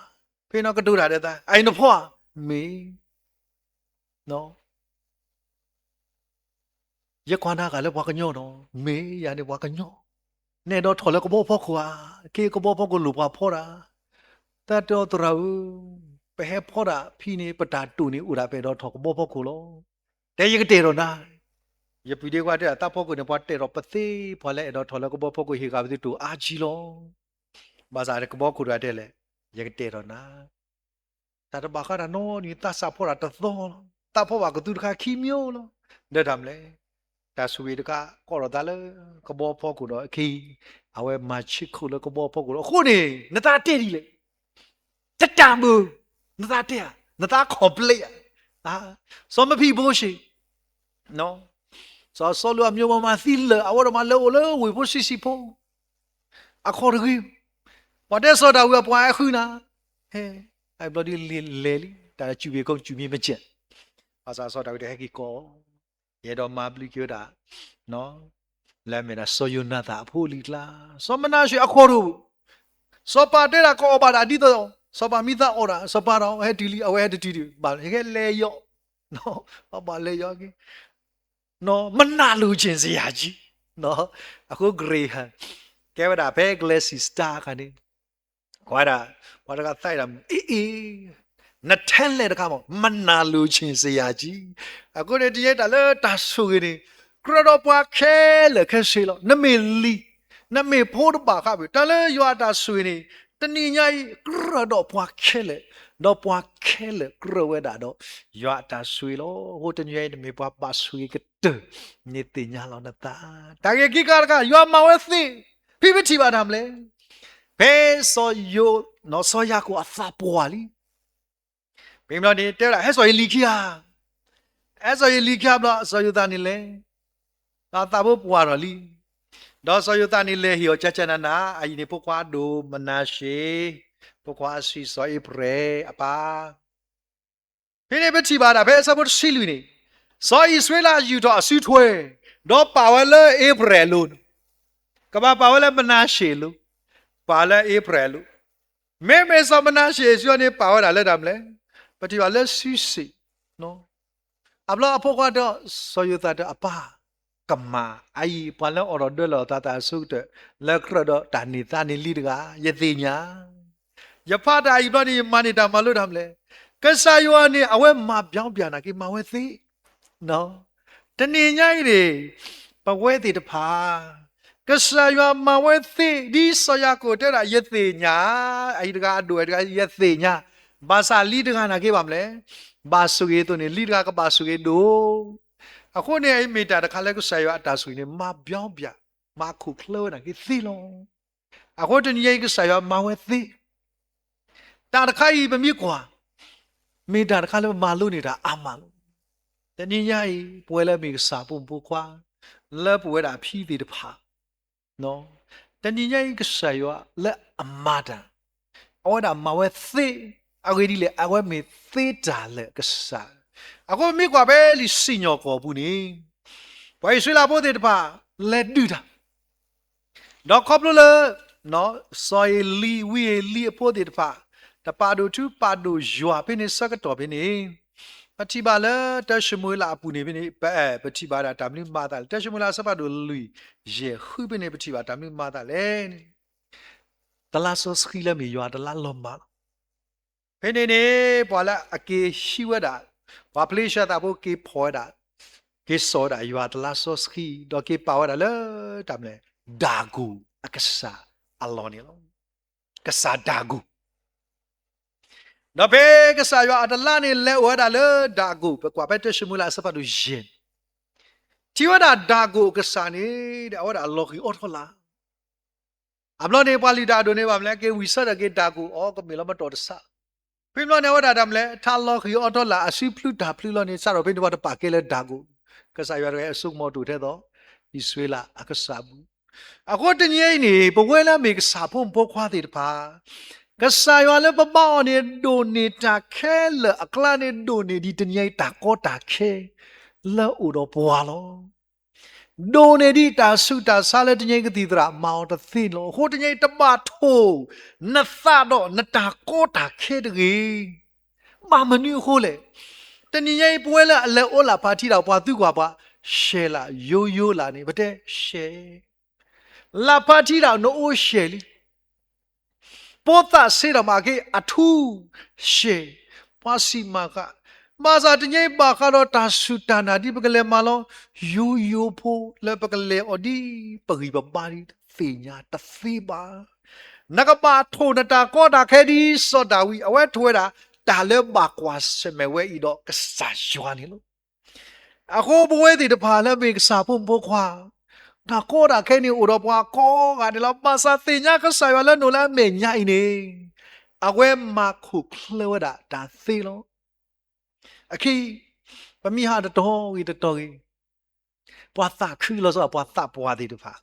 ဖဲနီၢ်ကတိၤတၢ်ဒီးသး အအံၤနဖီဧါ, မ့ၢ် ယကွၢ်နၤဂၤလၢပှၤကညီဒီး မ့ၢ်ယၤန့ၣ်ပှၤကညီ, နအဲၣ်ဒိးထီၣ်လၢကဘီဖီခိၣ်ဧါ, က့ၤကဘီဖီခိၣ်လိၣ်ပှၤဖီတၢ်, သးတဲအီၤသရၣ်ဧၢ, ပဟဲဖီတၢ်ဖဲန့ၣ် ပတၢ်တိာ်န့ၣ်အိၣ်ဒၣ် ပအဲၣ်ဒိးထီၣ်ကဘီဖီခိၣ်လီၤ. တဲယကတဲာ်ဒီးနၤ, ယပုၢ်ဒ့ခွါတဲ သးဖီခိၣ်န့ၣ် ပှၤတဲာ်ထီၣ်ပသ့ ပှၤလၢအဲၣ်ဒိးထီၣ်လၢကဘီဖီခိၣ်ဟ့ၣ်ဂၤပသ့တိာ်အါကံလီၤ. ဘၣ်ဆၣ်ကဘီခိၣ်တဂၤတဲလဲၣ်, ယကတဲာ်ဒီးနၤ တၢ်တဘၣ်ဃးတၢ်နီတမံၤ သးစးဖီတၢ်တသီလီၤ. သးဖီဘၣ်ကသူတခါခံမျိုးလီၤ. ဒီးတၢ်မနုၤလဲၣ်, တၢ်ဆိၣ်ဂ့ၤတခါ ကိးထီၣ်သးလၢကဘီဖီခိၣ်ဒီးအခံ, အဝဲမၤဆံးခိၣ်လၢကဘီဖီခိၣ်ဒီးအဃိန့ၣ် နသးတဲဒ်လဲၣ်, တတၢ်ဘၣ်, နသးတဲဧါ, နသး complain ဧါ, စီၤမဖံးဘိရှ့ စီၤစီလူးအမျိုးမၤသံလၢာ် အဝဲဒီးမၤလဲၤအိၣ်လၢဝ့ၢ်ဖိဆံးဆံးဖိ အခီၣ်တဂ့ၤ, ပှၤတဲစီၤဒၤဝံးအပှၤအဲၣ်ဃုနၤ, ဟဲ, အဘျီဒ်လဲၤလဲၤလံ တၢ်စူၢ်ဘ့ၣ်ခိၣ်စူၢ်မံမကဲး, ဘၣ်ဆၣ်စီၤဒၤဝံးတဟဲက့ၤကီး, ယအဲၣ်ဒိးမၤဘျုးက့ၤဝဲဒၣ် လၢအမ့ၢ်ဒၣ်စီၤယိၤနၤသၣ်အဖိအလံၤအကျါ, စီၤမနၤၡ့အခီၣ်တဂ့ၤ, စီၤပၤတဲဒၣ်ကအီၣ်ဘၣ်တၢ်ဒ်သိး, စီၤပၤမ့ၢ်သးအီၣ်တၢ် စီၤပၤဒီးဟဲတုၤလံ အဝဲဟဲတတုၤဒံးဘၣ် ဟဲလဲၤယီၤ, ဘၣ်လဲၤယီၤက့ၤ မနၤလူၤက့ၤစယၤကံ, အဃိ Graham ကဲဝဲဒၣ်ဖဲ Galaxy Star အခါန့ၣ်, ကွၢ်ဒၣ် ပှၤတဂၤသးဒၣ် အ့ၣ်အ့ၣ်, နထဲလဲၣ်တခါမး မနာလိုချင်စရာကြီး. အဃိန့ၣ် တယဲတၢ်လၢတၢ်ဆိၣ်ဂ့ၤန့ၣ် ကြၢးဒီးပှၤခဲလၢာ်ခဲဆ့လီၤ. နမ့ၢ်လံၤ, နမ့ၢ်ဖိတဘၣ်ဃးဘၣ်. တၢ်လၢယွၤအတၢ်ဆိၣ်ဂ့ၤန့ၣ် တနံၤညါအံၤ ကြၢးဒီးပှၤခဲလၢာ်, ဒီးပှၤခဲလၢာ်ကြၢးဝဲဒၣ်ဒီး ယွၤအတၢ်ဆိၣ်ဂ့ၤလီၤ. အဃိတနံၤညါအံၤ နမ့ၢ်ပှၤဘၣ်ဆိၣ်ဂ့ၤကတၢၢ်န့ၣ် သ့ၣ်ညါလီၤနသး. တၢ်ဂ့ၢ်ခံခါတခါ ယွၤမၤဝဲသ့, ဖဲပထံၣ်ဘၣ်တၢ်မနုၤလဲၣ်. ဖဲစီၤယိၤ, စီၤယၤကိာ်အသးပှၢ်လံ. မ့ၢ်ဘျီန့ၣ် တဲဝဲဒၣ် ဟဲစိာ်ယလံၤခံဂၤ, ဟဲစိာ်ယလံၤခံဂၤဘျီ စီၤယိၤသးန့ၣ်လဲၤ, ဒီးအသးဖိပှၢ်ထီၣ်လံ. ဒီးစီၤယိၤသးန့ၣ်လဲၤဟ့ၣ်အီၤ ကကနန, အအံၤန့ၣ် ဖိခွါအဒိၣ်မနၤရှ့ၤ, ဖိခွါအဆံးစီၤအ့ဖရဲၣ်အပၢ်. ဖဲန့ၣ်ပထံၣ်ဘၣ်ဒၣ်ဖဲအဆၢဖိတဆံလွံၢ်န့ၣ်, စီၤအံၣ်စရ့လးယူာ်ထီၣ်အစုထွဲ, ဒီးပာ်ဝဲလၢအ့ဖရဲၣ်အလိၤ, ကဘၣ်ပာ်ဝဲလၢမနၤရှ့ၤအလိၤ, ပာ်လၢအ့ဖရဲၣ်အလိၤ. မ့မ့ၢ်စီၤမနၤရှ့ၤအစုန့ၣ် ပာ်ဝဲဒၣ်လၢတၢ်မနုၤလဲၣ်, ပထံၣ်ဘၣ်လၢစုစ့ၣ် အဘျီအဖိခွါဒီး စီၤယိၤသးဒီးအပၢ်ကမၤ, အအံၤပှၤလၢအိးထီၣ်ဒၢလီၤအသးအတၢ်အဆိကတၢၢ် လၢကြၢးဒီးတၢ်န့ၢ်သါန့ၢ်လံတဂၤ ယသ့ၣ်ညါ. ယဖးတၢ်အံၤဘျီန့ၣ် ယမၤန့ၢ်တၢ်မၤလိတၢ်မနုၤလဲၣ်. ကစၢ်ယွၤန့ၣ် အဝဲမၤဘျီဘျၣ်နာ်က့ မၤဝဲသ့ တနံၤညါအံၤန့ၣ် ပဝဲသ့ၣ်တဖၣ် ကစၢ်ယွၤမၤဝဲသ့ ဒ်စီၤယၤကိာ်တဲဒၣ် ယသ့ၣ်ညါ, အအံၤတဂၤအဒိၣ်တဂၤ ယသ့ၣ်ညါ, ဘၣ်ဆၣ်လံတဂၤနာ်က့ဘၣ်မနုၤလဲၣ်, ဘၣ်ဆိၣ်ဂ့ၤအသိးန့ၣ် လံတဂၤကဘၣ်ဆိၣ်ဂ့ၤဒိၣ်. အဃိန့ၣ် အအံၤမ့ၢ်တၢ်တခါလၢကစၢ်ယွၤအတၢ်ဆိၣ်ဂ့ၤန့ၣ် မၤဘျီဘျၣ် မၤခိၣ်ချၢဝဲနာ်က့သ့လီၤ. အဃိတနံၤညါအံၤ ကစၢ်ယွၤမၤဝဲသ့ တၢ်တခါအံၤပမ့ၢ်ကွၢ်, မ့ၢ်တၢ်တခါလၢပမၤလိန့ၢ်တၢ်အါမးလီၤ. တနံၤညါအံၤ ပဝဲလၢမ့ၢ်ကစၢ်ဖိမုၣ်ဖိခွါ, လၢပဝဲဒၣ်အဖံသ့ၣ်တဖၣ်, တနံၤညါအံၤ ကစၢ်ယွၤလၢအမၤတၢ်, အဝဲဒၣ်မၤဝဲသ့, အဂ့ၢ်ဒ်လဲၣ် အဝဲမ့ၢ်သ့တၢ်လၢကစၢ်. အဃိပမ့ၢ်ကွၢ်ဖဲလံာ်စံၣ်ညီၣ်ကွီၢ်ပူၤန့ၣ်, ပှၤအံၣ်စရ့လးဖိသ့ၣ်တဖၣ် လဲၤဒုးတၢ် ဒီးခီဖျိလၢ စီၤအ့လံ, ဝံအ့လံအဖိသ့ၣ်တဖၣ် တပာ်ဒိၣ်ထူပာ်ဒိၣ်ယွၤဖဲန့ၣ်ဆၢကတီၢ်ဖဲန့ၣ်, ပထံၣ်ဘၣ်လၢတၢၡမူၤအ့လးအပူၤန့ၣ်ဖဲန့ၣ်, ပအဲၣ် ပထံၣ်ဘၣ်ဒၣ်တၢ်မနုၤမၤအသးလဲၣ်. တၢၡမူၤအ့လးအဆၢဖးဒိၣ်လွံၢ်ယဲၢ်ဃုဖဲန့ၣ် ပထံၣ်ဘၣ်တၢ်မနုၤမၤအသးလဲၣ်န့ၣ်, တလါစီဆှံလၢမ့ၢ်ယွၤတလါလီၤမၢ်လီၤ. ဖဲန့ၣ်န့ၣ် ပှၤလၢအက့ၤဟံးဝဲဒၣ်, ပှၤဖလ့ၡသးဖိက့ၤဖီၣ်ဝဲဒၣ်, က့ၤစိာ်ဝဲဒၣ်ယွၤတလါစီဆှံ, ဒီးက့ၤပာ်ဝဲဒၣ်လၢတၢ်မနုၤလဲၣ်, ဒၣ်ကိၣ်အကစၢ်အလီၢ်န့ၣ်လီၤ. ကစၢ်ဒၣ်ကိၣ်. ဒီးဖဲကစၢ်ယွၤအတလါန့ၣ် လဲၤအိၣ်ဝဲဒၣ်လၢဒၣ်ကိၣ်, ပကွၢ်ဖဲတၢၡမူၤအ့လးအဆၢဖးဒိၣ်ယဲၢ်န့ၣ်, ထံၣ်ဝဲဒၣ်ဒၣ်ကိၣ်အကစၢ်န့ၣ် အဝဲဒၣ်အလီၤဃံၤအိးထီၣ်လၢ် အဘျီန့ၣ် ပှၤလုၢ်တၢ်အဒိၣ်န့ၣ် ဘၣ်မနုၤလဲၣ် က့ၤဝံၣ်ဆၢထၢၣ်က့ၤဒၣ်ကိၣ်အီၤ ကမ့ၢ်လီၤမတီၢ်တဆး. ဖဲဘျီန့ၣ် အဝဲဒၣ်တၢ်မနုၤလဲၣ် ထးလီၤဃံၤအိးထီၣ်လၢ် အစုပျုၢ်တၢ်ပျုၢ်လီၤန့ၣ် စးထီၣ်ဖဲန့ၣ် ပှၤတပာ်ကဲလၢဒၣ်ကိၣ်, ကစၢ်ယွၤတဂၤအံၤ အစိကမီၤတအိၣ်ထဲသိး အံၣ်စရ့လးအကစၢ်ပူၤ. အဃိတနံၤအံၤန့ၣ် ပဝဲလၢအမ့ၢ်ကစၢ်ဖိမုၣ်ဖိခွါသ့ၣ်တဖၣ်, ကစၢ်ယွၤလၢပဘါအီၤန့ၣ် ဒိၣ်န့ၢ်တၢ်ခဲလၢာ်အကျါန့ၣ် ဒိၣ်န့ၢ်ဒံးတနံၤအံၤ တၢ်ကီတၢ်ခဲ လၢအိၣ်ဒီးပှၤလီၤ. ဒိၣ်န့ၢ်ဒံးတၢ်ဆူးတၢ်ဆါလၢတနံၤအံၤကသံၣ်သရၣ်မၤအီၤတသ့န့ၣ်လီၤ. အဃိတနံၤအံၤ တဘၣ်ထိၣ်နသးဒီးနတၢ်ကီတၢ်ခဲတဂ့ၤ. ဘၣ်မနုၤအဃိလဲၣ်. တနံၤညါအံၤ ပဝဲလၢအလဲၤအိၣ်လၢ်ဖးထံတၢ် ပှၤသံကွၢ်ပှၤ ရှဲၣ်လၢ်ယိယိလၢ်န့ၣ် ပတဲရှဲၣ် လၢဖးထံတၢ်နအိၣ်ရှဲၣ်လံ. ဖိသၣ်ဆ့ဒီးမၤက့ၤအထူရှဲၣ်, ပှၤစံးမၤဃး, ဘၣ်ဆၣ်တနံၤအံၤဘၣ်ဃးဒီးတၢ်စူၢ်တၢ်နာ်ဒ်ပကလဲၤမၤလီၤ ယိယိဖိလၢပကလဲၤအီၤဒ်ပဂံၢ်ပဘါဒ်သ့ၣ်ညါတသ့ဘၣ်. နကဘၣ်ထိၣ်နတၢ်ကီတၢ်ခဲဒ်စီၤဒၤဝံး အဝဲထိၣ်ဝဲဒၣ် တၢ်လၢဘၣ်ကွၢ်ဆၢၣ်မဲာ်ဝဲအံၤဒီးကစၢ်ယွၤန့ၣ်လီၤ. အဃိပဝဲသ့ၣ်တဖၣ်လၢမ့ၢ်ကစၢ်ဖိမုၣ်ဖိခွါ, တၢ်ကီတၢ်ခဲန့ၣ်အိၣ်ဒီးပှၤကိးဂၤဒဲးလီၤ. ဘၣ်ဆၣ်သ့ၣ်ညါကစၢ်ယွၤလၢနအိၣ်လၢအမဲာ်ညါအံၤန့ၣ်, အဝဲမၤခိၣ်ချၢဝဲဒၣ်တၢ်သ့လီၤ. အခံ, ပမ့ၢ်ဟးတတီၤဂ့ၤတတီၤဂ့ၤ, ပှၤသးခုလီၤဆီ ပှၤသးပှၢ်သ့ၣ်တဖၣ်,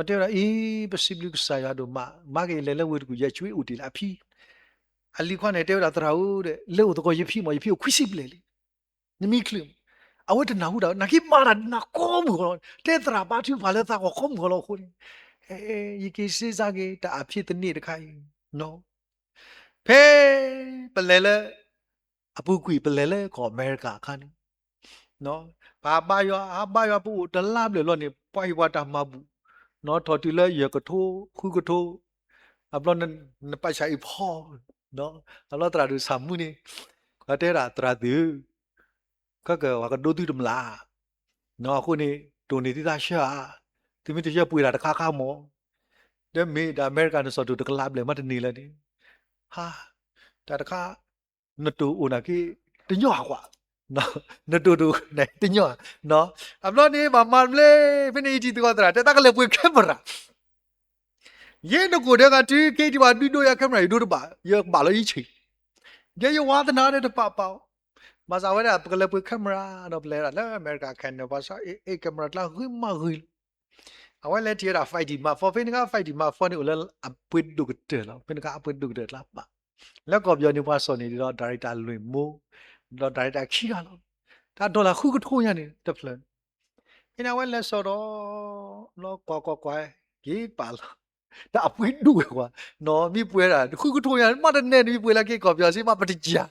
တဲဝဲဒၣ်အံၤ ပစံးဘျုးကစၢ်ယွၤဒိၣ်မး, မၤက့ၤလဲၤလၢဝ့ၢ်တကူၣ် ယဲၢ်ကွ့အိၣ်တ့ၢ်လၢအဖံ, အလံၤခွါန့ၣ် တဲဝဲဒၣ်သရၣ်ဧၢ, လဲၤအိၣ်သကိးယဖံမး, ယဖံအိၣ်ခွံဆံဘျဲၣ်လံ. နမ့ၢ်ချုး, အဝဲတနၢ်ဟူတၢ်, နာ်က့မၤတၢ်နၤကိးမုၢ်ဂီၤလီၤ, တဲသရၣ်ဘါထုကဖၣ်လၢသးဂီၢ်ကိးမုၢ်ဂီၤလီၤအဃိန့ၣ်, ယက့ၤစ့စါက့ၤ တၢ်အဖံသန့ၣ်တခါအံၤ, ဖဲပလဲၤလၢ အပူၤကွံာ်ပလဲၤလၢကီၢ်အမဲရကၤအခါန့ၣ်, ပဟးဘါယွၤ, ဟးဘါယွၤ ပအိၣ်တလါဘျဲၣ်လီၤန့ၣ် ပှၤဟ့ၣ်ပှၤတၢ်မၤဘူၣ်, ထီၣ်တုၤလၢယဲၢ်ကထိ, ဃုကထိ, အဘျီနပာ်ဆၣ်အံၤဖီ အဘျီသရၣ်ဒိၣ်ဆၣ်မူန့ၣ် တဲဒၣ်သရၣ်သုး ခဲကပှၤကဒိသုတမျၢ်, အဃိန့ၣ် တိၢ်န့ၢ်သုသးဆၢဧါ, သုမ့ၢ်တဆၢပှ့ၤတၢ်တခါခါမၢ်, ဒီးမ့ၢ်ဒၣ်အမဲရကၤနစီၣ်တိၢ်တကလးဘျဲၣ်မးတန့ၢ်လၢၤန့ၣ်, ဟါ, တၢ်တခါ နတိၢ်အိၣ်နာ်က့ တညီဟးကွၢ်, နတိၢ်တိၢ်န့ၣ်တညီ, အဘျီန့ၣ် ဘၣ်မၤတဘျဲၣ် ဖဲန့ၣ်ယထံၣ်သကိးသရၣ် တဲတၢ်ကလဲၤပှ့ၤ camera ယဲနကိၣ်ဒဲးဂၤတုၤက့ၤဒံးဘၣ်ဒုးဒိၣ်ယၤ camera ယဒိတဘၣ် ယဘၣ်လီၤယဆံး, ယဲယဝါသနာ်ဒီးတပာ်ပာ်အီၤ, ဘၣ်ဆၣ်ဝဲဒၣ် ပကလဲၤပှ့ၤ camera ဒီးပလဲၤဒၣ်လၢအမဲရကၤခဲန့ၣ် ပှၤစီၤအ့ camera တကျါဂ့ၤမးဂ့ၤလီၤ, အဝဲလဲၤထံၣ်ဝဲဒၣ် five D Mark four ဖဲန့ၣ်အခါ five D Mark four န့ၣ်အိၣ်လၢအပှ့ၤဒိၣ်ကတၢၢ်လီၤ, ဖဲန့ၣ်အခါအပှ့ၤဒိၣ်ကတၢၢ်တကျါဘၣ်, လၢကီၢ်ပယီၤန့ၣ် ပှၤစီၣ်န့ၢ်ဒံးဒီး director လွံၢ်မူ, ဒီး director ခံဂၤလီၤ, တၢ် dollar ဃုကထိညါန့ၣ် တဖျၢၣ်န့ၣ်, ဖဲန့ၣ်အဝဲလဲၤစိာ်ဒီး ဘျီကွၢ်ကွၢ်ကွၢ် က့ၤပာ်လီၤ, တၢ်အပှ့ၤဒိၣ်ဝဲကွၢ်, မ့ၢ်ပှ့ၤဒၣ် ဃုကထိညါ မ့တမ့ၢ်န့ၣ် မ့ၢ်ပှ့ၤလၢက့ၤကီၢ်ပယီၤစ့ၢ်မး ပတစၢ်,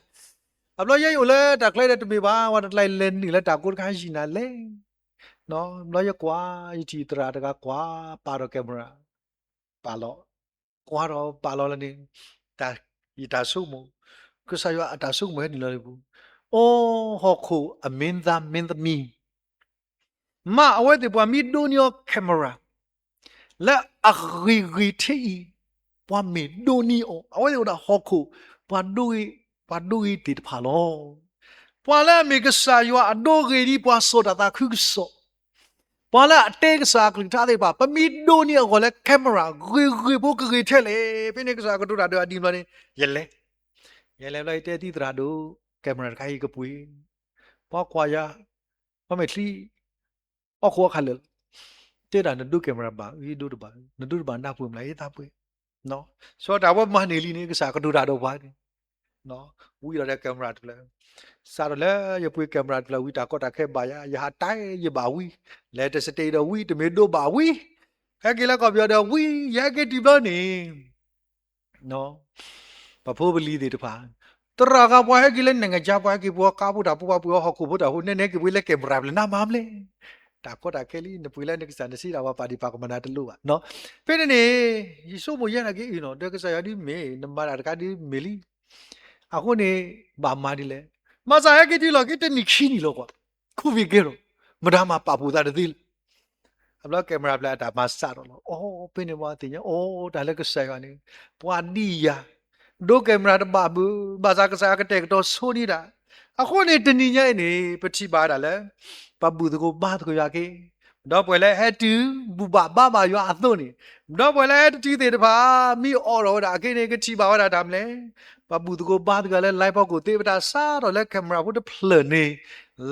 အဘျီယဲယအိၣ်လၢတၢ်ချၢဒီးတမ့ၢ်ဘၣ် ဝဲတကျါလဲၤနုာ်လၢတၢ်ကိးတခါယံၤနၤလဲၣ်, ဘျီယကွၢ် ယထံၣ်သရၣ်တဂၤကွၢ် ပာ်ဒီး camera ပာ်လီၤ, ကွၢ်ဒီးပာ်လီၤလၢန့ၣ်, ယတၢ်ဆိကမိၣ်, ကစၢ်ယွၤအတၢ်ဆိကမိၣ်ဟဲနုာ်လီၤလၢပူၤ, အိ ဟီၣ်ခိၣ်အမင်းသားမင်းသမီး မ့ၢ်အဝဲသ့ၣ်ပှၤမ့ၢ်ဒိးန့ၢ်အီၤ camera လၢအဂ့ၤဂ့ၤထဲအံၤ, ပှၤမ့ၢ်ဒိးန့ၢ်အီၤ အဝဲသ့ၣ်အိၣ်ဒီးဟီၣ်ခိၣ်, ပှၤဒိဂ့ၤ, ပှၤဒိဂ့ၤသ့ၣ်တဖၣ်လီၤ. ပှၤလၢအမ့ၢ်ကစၢ်ယွၤအဒိဂ့ၤဒ်ပှၤစိာ်တၢ်သးခုကစီၣ်, ပှၤလၢအတဲကစၢ်အကလုၢ်ကထါသ့ၣ်တဖၣ် ပမ့ၢ်ဒိးန့ၢ်အဂီၢ်လၢ camera ဂ့ၤဂ့ၤဖိကဂ့ၤထဲလဲၣ်. ဖဲန့ၣ်ကစၢ်ကတိၤတၢ်ဒီးအဒ်န့ၣ်ဘျီန့ၣ်, ယလဲၤ, ယလဲၤဘျီယတဲသုသရၣ်ဒိၣ် camera တခါအံၤကပှ့ၤ, ပှၤကွၢ်ယၤ, ပှၤမဲာ်ချံ အီၣ်ခိအီၣ်ခါလၢာ်လီၤ. တဲဒၣ်နဒိ camera ဘၣ်, ယဒိတဘၣ်, နဒိတဘၣ်နၢ်ပှ့ၤမး ယသးပှ့ၤ, စီၤတၢ်ဝဲမၤန့ၢ်လံန့ၣ် ကစၢ်ကတိၤတၢ်ဒီးပှၤန့ၣ်, ဝံၤဒီးဒီး camera တဖျၢၣ်, စးထီၣ်လၢယပှ့ၤ camera တဖျၢၣ်ဝံၤ တၢ်ကီတၢ်ခဲဘၣ်ယၤ, ယဟးတဲယဘၣ်ဝံၤ, လဲၤတစတဲဒီးဝံၤ တမ့ၢ်ဒိဘၣ်ဝံၤ, ဟဲက့ၤလၢကီၢ်ပယီၤဒီးဝံၤ ယဟဲက့ၤတုၤဘျီန့ၣ် ပဖိပလံၤသ့ၣ်တဖၣ်, သရၣ်ဂၤပှၤဟဲက့ၤလၢ နိုင်ငံခြား ပှၤဟဲက့ၤပှၤကါဖိတၢ်ဖိ ပှၤပှ့ၤအီၣ်ဟီၣ်ခိၣ်ဖိတၢ်ဖိ နဲနဲက့ၤပှ့ၤလၢ camera ဖျၢၣ် နမၤမလဲၣ်. တၢ်ကီတၢ်ခဲလံ နပှ့ၤလၢနကစၢ်နစံးဒၣ်ပှၤပာ်ဒံးပာ်ကမၣ်နၤတလိၣ်ဘၣ်. ဖဲန့ၣ်န့ၣ် ယဆိကမိၣ်ယဲနာ်က့အံၤနီၤ ဒီးကစၢ်ယွၤဒုးမ့ၢ် နမၤတၢ်တခါဒုးမ့ၢ်လံ. အဃိန့ၣ် ဘၣ်မၤဒ်လဲၣ်. မၤစၢ်ဟဲက့ၤတုၤလီၢ်ခံတနံၣ်ခံနံၣ်လီၤကွၢ်, ခိၣ်ဘ့ၣ်ကဲထီၣ်, မတၤမၤပာ်ဖှိၣ်သးတသ့လၢၤ အဘျီ camera ဖျၢၣ်အတၢ်မၤစးထီၣ်လီၤ. အိ ဖဲန့ၣ်ပှၤသ့ၣ်ညါ အိ တၢ်လၢကစၢ်ယွၤန့ၣ် ပှၤဒ်ယၤ ဒိ camera တဘၣ်ဘၣ်, ဘၣ်ဆၣ်ကစၢ်ယွၤကတဲာ်ကတီၤဆိန့ၣ်ဒၣ်. အဃိန့ၣ် တနံၤညါအံၤန့ၣ် ပထံၣ်ဘၣ်ဝဲဒၣ်လၢ ပဘူၣ်သကိးဘါသကိးယွၤက့ၤ, ဒီးပှၤလၢဟဲတုၤဘူၣ်ဘၣ်ဘါဘၣ်ယွၤအသိးန့ၣ်, ဒီးပှၤလၢဟဲတတုၤသ့ၣ်တဖၣ် မ့ၢ်အိးထီၣ်ဝဲဒၣ်အက့န့ၣ် ကထံၣ်ဘၣ်ဝဲဒၣ်တၢ်မနုၤလဲၣ်. ပဘူၣ်သကိးဘါသကိးလၢ live ဖီခိၣ်သ့ ပတၢ်စးထီၣ်လၢ camera ဖိတဖျၢၣ်န့ၣ်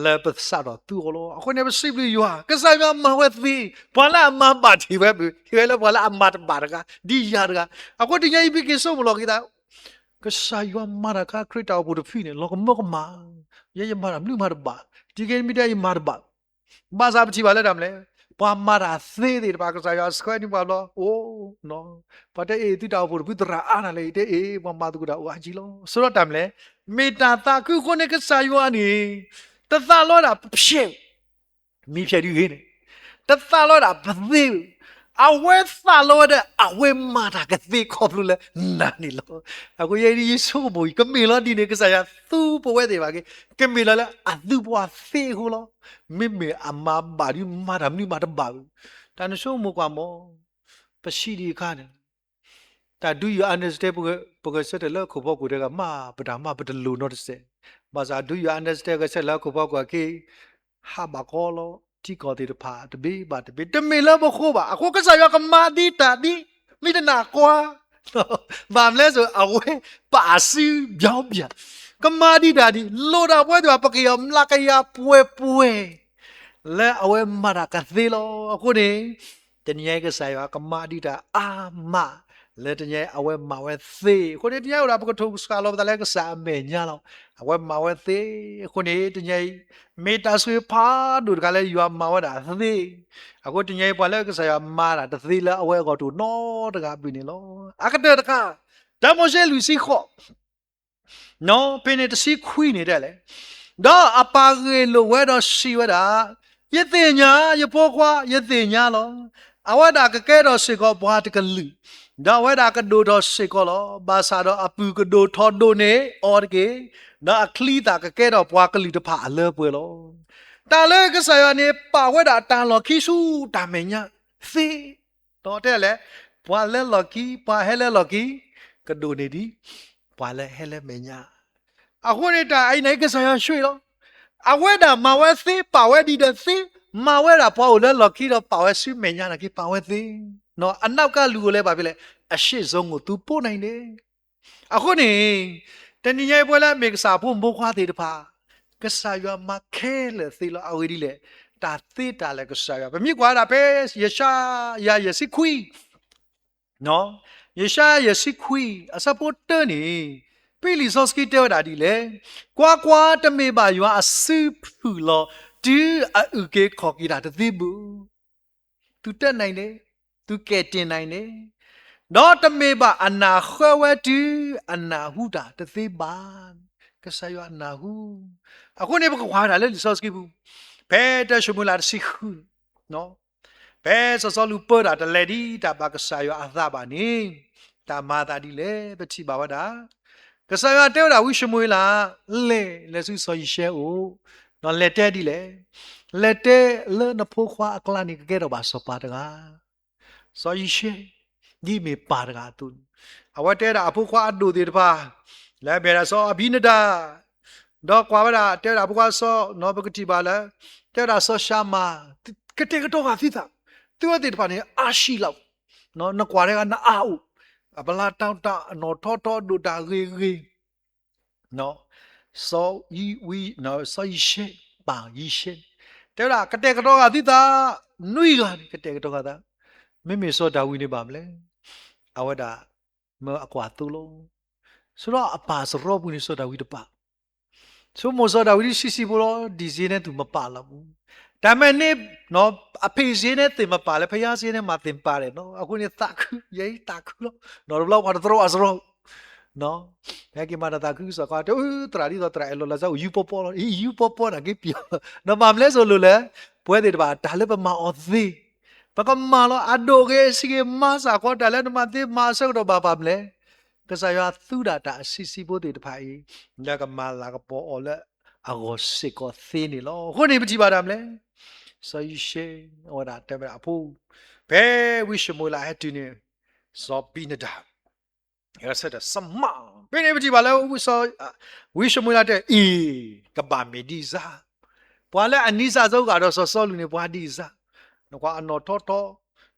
လၢပစးထီၣ်သူအီၤလီၤ. အဃိန့ၣ် ပစံးဘျုးယွၤ ကစၢ်ယွၤမၤဝဲသ့, ပှၤလၢအမၤဘၣ်တ့ၢ်ဝဲ ဟ့ၣ်ဝဲလၢပှၤလၢအမၤတဘၣ်တဂၤ ဒ်ယၤတဂၤ. အဃိတနံၤညါအံၤ ပက့ၤဆိကမိၣ်လီၤက့ၤသး ကစၢ်ယွၤမၤတၢ်အခါ ခရံာ်တၢ်အိၣ်ဖှိၣ်တဖုန့ၣ် လီၤကမၢကမၣ်, ယဲယမၤတၢ်မနုၤမးတဘၣ်, တံၤက့ၤမ့ၢ်တဲယမၤတဘၣ်. ဘၣ်ဆၣ်ပထံၣ်ဘၣ်လၢတၢ်မနုၤလဲၣ်, ပှၤမၤတၢ်သ့သ့ၣ်တဖၣ် ကစၢ်ယွၤဆှၢန့ၢ်ပှၤဘျီ, အိ, ပှၤတဲအ့ၣ် သုတၢ်အိၣ်ဖှိၣ်တဖုသရၣ်အါတၢ်လဲၣ်, ယတဲအ့ၣ် ပှၤမၤသကိးတၢ်အိၣ်အါကံလီၤ. ဆိဒီးတၢ်မနုၤလဲၣ်, မ့ၢ်တၢ်သးခုအဃိန့ၣ် ကစၢ်ယွၤန့ၣ် တသးလီဝဲဒၣ်ပဖျဲး မ့ၢ်ဖျဲးဒ်ဂ့ၤန့ၣ်, တသးလီဝဲဒၣ်ပသ့, အဝဲသးလီဝဲဒၣ် အဝဲမၤတၢ်ကသ့ခီဖျိလၢနၤန့ၣ်လီၤ. အဃိယဲဒ်ယဆိကမိၣ်အံၤ ကမ့ၢ်လီၤဒ်န့ၣ် ကစၢ်ယွၤသူပဝဲသ့ၣ်တဖၣ်က့ၤ, ကမ့ၢ်လီၤလၢအသူပှၤသ့အဃိလီၤ. မ့မ့ၢ်အမၤဘၣ်ဒ်မၤတၢ်မနုၤမးတဘၣ်ဘၣ်, တၢ်နဆိကမိၣ်ကွၢ်မး, ပဆံးဒံးအခါန့ၣ် တၢ် do you understand ပဂဲၤဆၢထၢၣ်လၢဟီၣ်ခိၣ်ဖီခိၣ်တဂၤ မၤပတၢ်မၤပတလိၣ်နီတစဲး, ဘၣ်ဆၣ် do you understand ဂဲၤဆၢထၢၣ်လၢဟီၣ်ခိၣ်ဖီခိၣ်အခံ ဟးဘၣ်ကီလီၤ, ထံကီၢ်သ့ၣ်တဖၣ် တဘ့ၣ်ဘၣ်တဘ့ၣ် တမ့ၢ်လၢပဃိဘၣ်. အဃိကစၢ်ယွၤကမၤဒံးတၢ်ဒ် မ့ၢ်တနာ်ကွၢ် ဘၣ်မနုၤလဲၣ်, အဝဲပာ်စုဘျီဘျီ, ကမၤဒံးတၢ်ဒ် လိၣ်ဒၣ်ပဝဲသ့ၣ်တဖၣ် ပကယီၤမျးကယၤပှဲၤပှဲၤ လၢအဝဲမၤတၢ်ကသ့လီၤ. အဃိန့ၣ် တနံၤညါအံၤကစၢ်ယွၤကမၤဒံးတၢ်အါမး လၢတနံၤညါအံၤအဝဲမၤဝဲသ့. အဃိန့ၣ် တနံၤညါအံၤအိၣ်ဒီးပကထိၣ်ကစးလီၤပသးလၢကစၢ်အမဲာ်ညါလီၤ. အဝဲမၤဝဲသ့. အဃိန့ၣ် တနံၤညါအံၤ မ့ၢ်တၢ်ဆိၣ်ဂ့ၤဖးဒိၣ်တခါလၢယွၤမၤဝဲဒၣ်သ့. အဃိတနံၤညါအံၤ ပှၤလၢကစၢ်ယွၤမၤတၢ်တသ့လၢအဝဲအဂီၢ်တအိၣ်နီတဂၤဘၣ်န့ၣ်လီၤ. အကတၢၢ်တခါ, တၢမိၤၡ့လွံၢ်ဆံဃိး ဖဲန့ၣ်တဆံခွံန့ၣ်တဲလဲၣ်, ဒီးအပာ်ဂ့ၢ်လိာ်ဝဲဒီးစံးဝဲဒၣ်, ယသ့ၣ်ညါ, ယဖိခွါ, ယသ့ၣ်ညါလီၤ. အဝဲဒၣ်ကကဲထီၣ်စ့ၢ်ကီးပှၤတကလုာ်, ဒီးအဝဲဒၣ်ကဒိၣ်ထီၣ်စ့ၢ်ကီးလီၤ. ဘၣ်ဆၣ်ဒီးအပုၢ်ကဒိၣ်ထီၣ်ဒိၣ်န့ၢ်အီၤတက့ၢ်. ဒီးအချံသၣ်ကကဲထီၣ်ပှၤကလုာ်တဖၣ်အလၢပှဲၤလီၤ. တၢ်လၢကစၢ်ယွၤန့ၣ် ပာ်ဝဲဒၣ်တၢ်လီၢ်ခံဆူတၢ်မဲာ်ညါသ့, ဒီးတဲလဲၣ်, ပှၤလၢလီၢ်ခံ, ပှၤဟဲလၢလီၢ်ခံ, ကဒိၣ်န့ၢ်ဒံး ပှၤလၢဟဲလၢမဲာ်ညါ. အဃိန့ၣ်တၢ်အံၤန့ၣ် ကစၢ်ယွၤဆိၣ်ဂ့ၤလီၤ. အဝဲဒၣ်မၤဝဲသ့, ပာ်ဝဲဒ်ဒီးသ့, မၤဝဲဒၣ်ပှၤအိၣ်လၢလီၢ်ခံဒီးပာ်ဝဲဆူမဲာ်ညါနာ်က့ ပာ်ဝဲသ့, အနီၢ်ကါလူၤအိၣ်လၢဘၣ်ဖဲလဲၣ်, အရှေ့ဆုံးကို သူပို့နိုင်တယ်. အဃိန့ၣ် တနံၤညါအံၤပဝဲလၢအမ့ၢ်ကစၢ်ဖိမိၢ်ခွါသ့ၣ်တဖၣ်, ကစၢ်ယွၤမၤခဲလၢာ်သ့လီၤ. အဂ့ၢ်ဒ်လဲၣ်, တၢ်သ့တၢ်လၢာ်ကစၢ်ယွၤ, ပမ့ၢ်ကွၢ်ဝဲဒၣ်ဖဲယၡါယၤယဲၢ်ဆံခွံ, ယၡါယၤယဲၢ်ဆံခွံ အဆၢဖိတၢန့ၣ်, ဖဲလံာ်စီဆှံတဲဝဲဒၣ်ဒ်လဲၣ်, ကွၢ်ကွၢ်, တမ့ၢ်ဘၣ်ယွၤအစုဖုၣ်လီၤ တုၤအအုၣ်က့ၤခီၣ်က့ၤတၢ်တသ့ဘၣ်. သူတက်နိုင်တယ်, သူကယ်တင်နိုင်တယ်, ဒီးတမ့ၢ်ဘၣ်အနၢ်ဃၢဝဲတုၤအနၢ်ဟူတၢ်တသ့ဘၣ်. ကစၢ်ယွၤအနၢ်ဟူ. အဃိန့ၣ် ပကကွၢ်ဝဲဒၣ်လၢလံာ်စီဆှံပူၤ, ဖဲတၢၡမူၤအ့လးတဆံဃု, ဖဲစီၤစီလူးပၢတၢ်တလဲၤဒ်တၢ်ဘၣ်ကစၢ်ယွၤအသးဘၣ်န့ၣ်, တၢ်မၤအသးဒ်လဲၣ် ပထံၣ်ဘၣ်ဝဲဒၣ်, ကစၢ်ယွၤတဲဝဲဒၣ်ဝံၡမူၤအ့လး, လဲၤ, လဲၤဆူစီၤယံၤၡဲအအိၣ်, ဒီးလဲၤတဲဒ်လဲၣ်, လဲၤတဲလၢနဖိခွါအကျါန့ၣ် ကကဲထီၣ်ဘၣ်စီၤပၤတဂၤ စီၤယံၤၡဲ, ဒ်မ့ၢ်ပၢ်တဂၤအသိးန့ၣ်, အဝဲတဲဒၣ်အဖိခွါအဒိၣ်သ့ၣ်တဖၣ်, လၢအမ့ၢ်ဒၣ်စီၤအဘံနဒၤ, ဒီးကွၢ်ဝဲဒၣ် တဲဝဲဒၣ်အဖိခွါစီၤ, ပကထံၣ်ဘၣ်လၢ, တဲဝဲဒၣ်စီၤၡၤမၤ, ကတဲာ်ကတီၤဃာ်သုသး, သုဝဲသ့ၣ်တဖၣ်န့ၣ် အါဆံးလီၤ, နကွၢ်တဂၤနအါအိၣ်, အပလၢတၢ်အနီၣ်ထီထီဒိၣ်တၢ်ဂ့ၤဂ့ၤ စီၤယံၤ, စီၤယံၤၡဲ, ပၢ်ယံၤၡဲ, တဲဝဲဒၣ် ကတဲာ်ကတီၤဃာ်သုသး, နွံဂၤန့ၣ် ကတဲာ်ကတီၤဃာ်သး, မ့မ့ၢ်စီၤဒၤဝံးန့ၣ်ဘၣ်မလဲၣ်, အဝဲဒၣ်မ့ၢ်အကွၢ်သိလီၤ. ဆိဒီးအပၢ်စရီပူၤန့ၣ် စီၤဒၤဝံးတပာ်, ဆိကမိၣ်စီၤဒၤဝံးဒ်ဆံးဆံးဖိလီၤ, ဒံၣ်စ့နဲသူၣ်မပာ်လီၤပူၤ, တၢ်မ့ၢ်န့ၣ် အဖ့ၣ်စ့နဲသ့ၣ်မပာ်လၢ ဖယါစ့နဲမၤသ့ၣ်မပာ်လဲၣ်နီၤ, အဃိန့ၣ်သးခု, ယဲအံၤသးခုလီၤ, နီၤတဘျီပှၤတသရီအစရီ ဟဲက့ၤမၤတၢ်သးခုကစီၣ်ခီ တသရၣ်ဒ်သိးသရၣ်အဲၣ်လီၤလၢ်စၢ်အိၣ်ယူပီပီလီၤ, အံၤယူပီပီနာ်က့ပျီ, ဒီးမၤမလဲၣ်စိၤလိၤလဲၣ်, ပဝဲသ့ၣ်တဖၣ် တၢ်လၢပမၤအီၤသ့, ပကမၤလီၤအဒိၣ်ဂ့ၤအဆံးဂ့ၤ မၤစၢ်ဃီတၢ်လၢနမၤသ့မၤအဆၢကတီၢ်ဘၣ်ပာ်မလဲၣ်, ကစၢ်ယွၤသူဒၣ်တၢ်အဆံးဆံးဖိသ့ၣ်တဖၣ်အံၤ, လၢကမၤလၤကပီၤအီၤလၢအဂီၢ်စ့ၢ်ကီးသ့န့ၣ်လီၤ. အဃိန့ၣ်ပထံၣ်ဘၣ်တၢ်မလဲၣ်, စီၤယံၤၡဲ, အဝဲဒၣ်တဲဝဲဒၣ်အဖိ, ဖဲဝံၡမူၤအ့လးဟဲတုၤန့ၣ်, စီၤဘံနဒၤ ဆၢထၢၣ်စမး, ဖဲန့ၣ်ပထံၣ်ဘၣ်လၢ ဝံၡမူၤအ့လးတဲအံၤ, ကဘၣ်မ့ၢ်ဒ်စၢ်, ပှၤလၢအနီၢ်ကစၢ်စီၤဂာ်ဒီးစီၤစီလူးန့ၣ် ပှၤဒ်စၢ်, နကွၢ်အနီၣ်ထီထီ,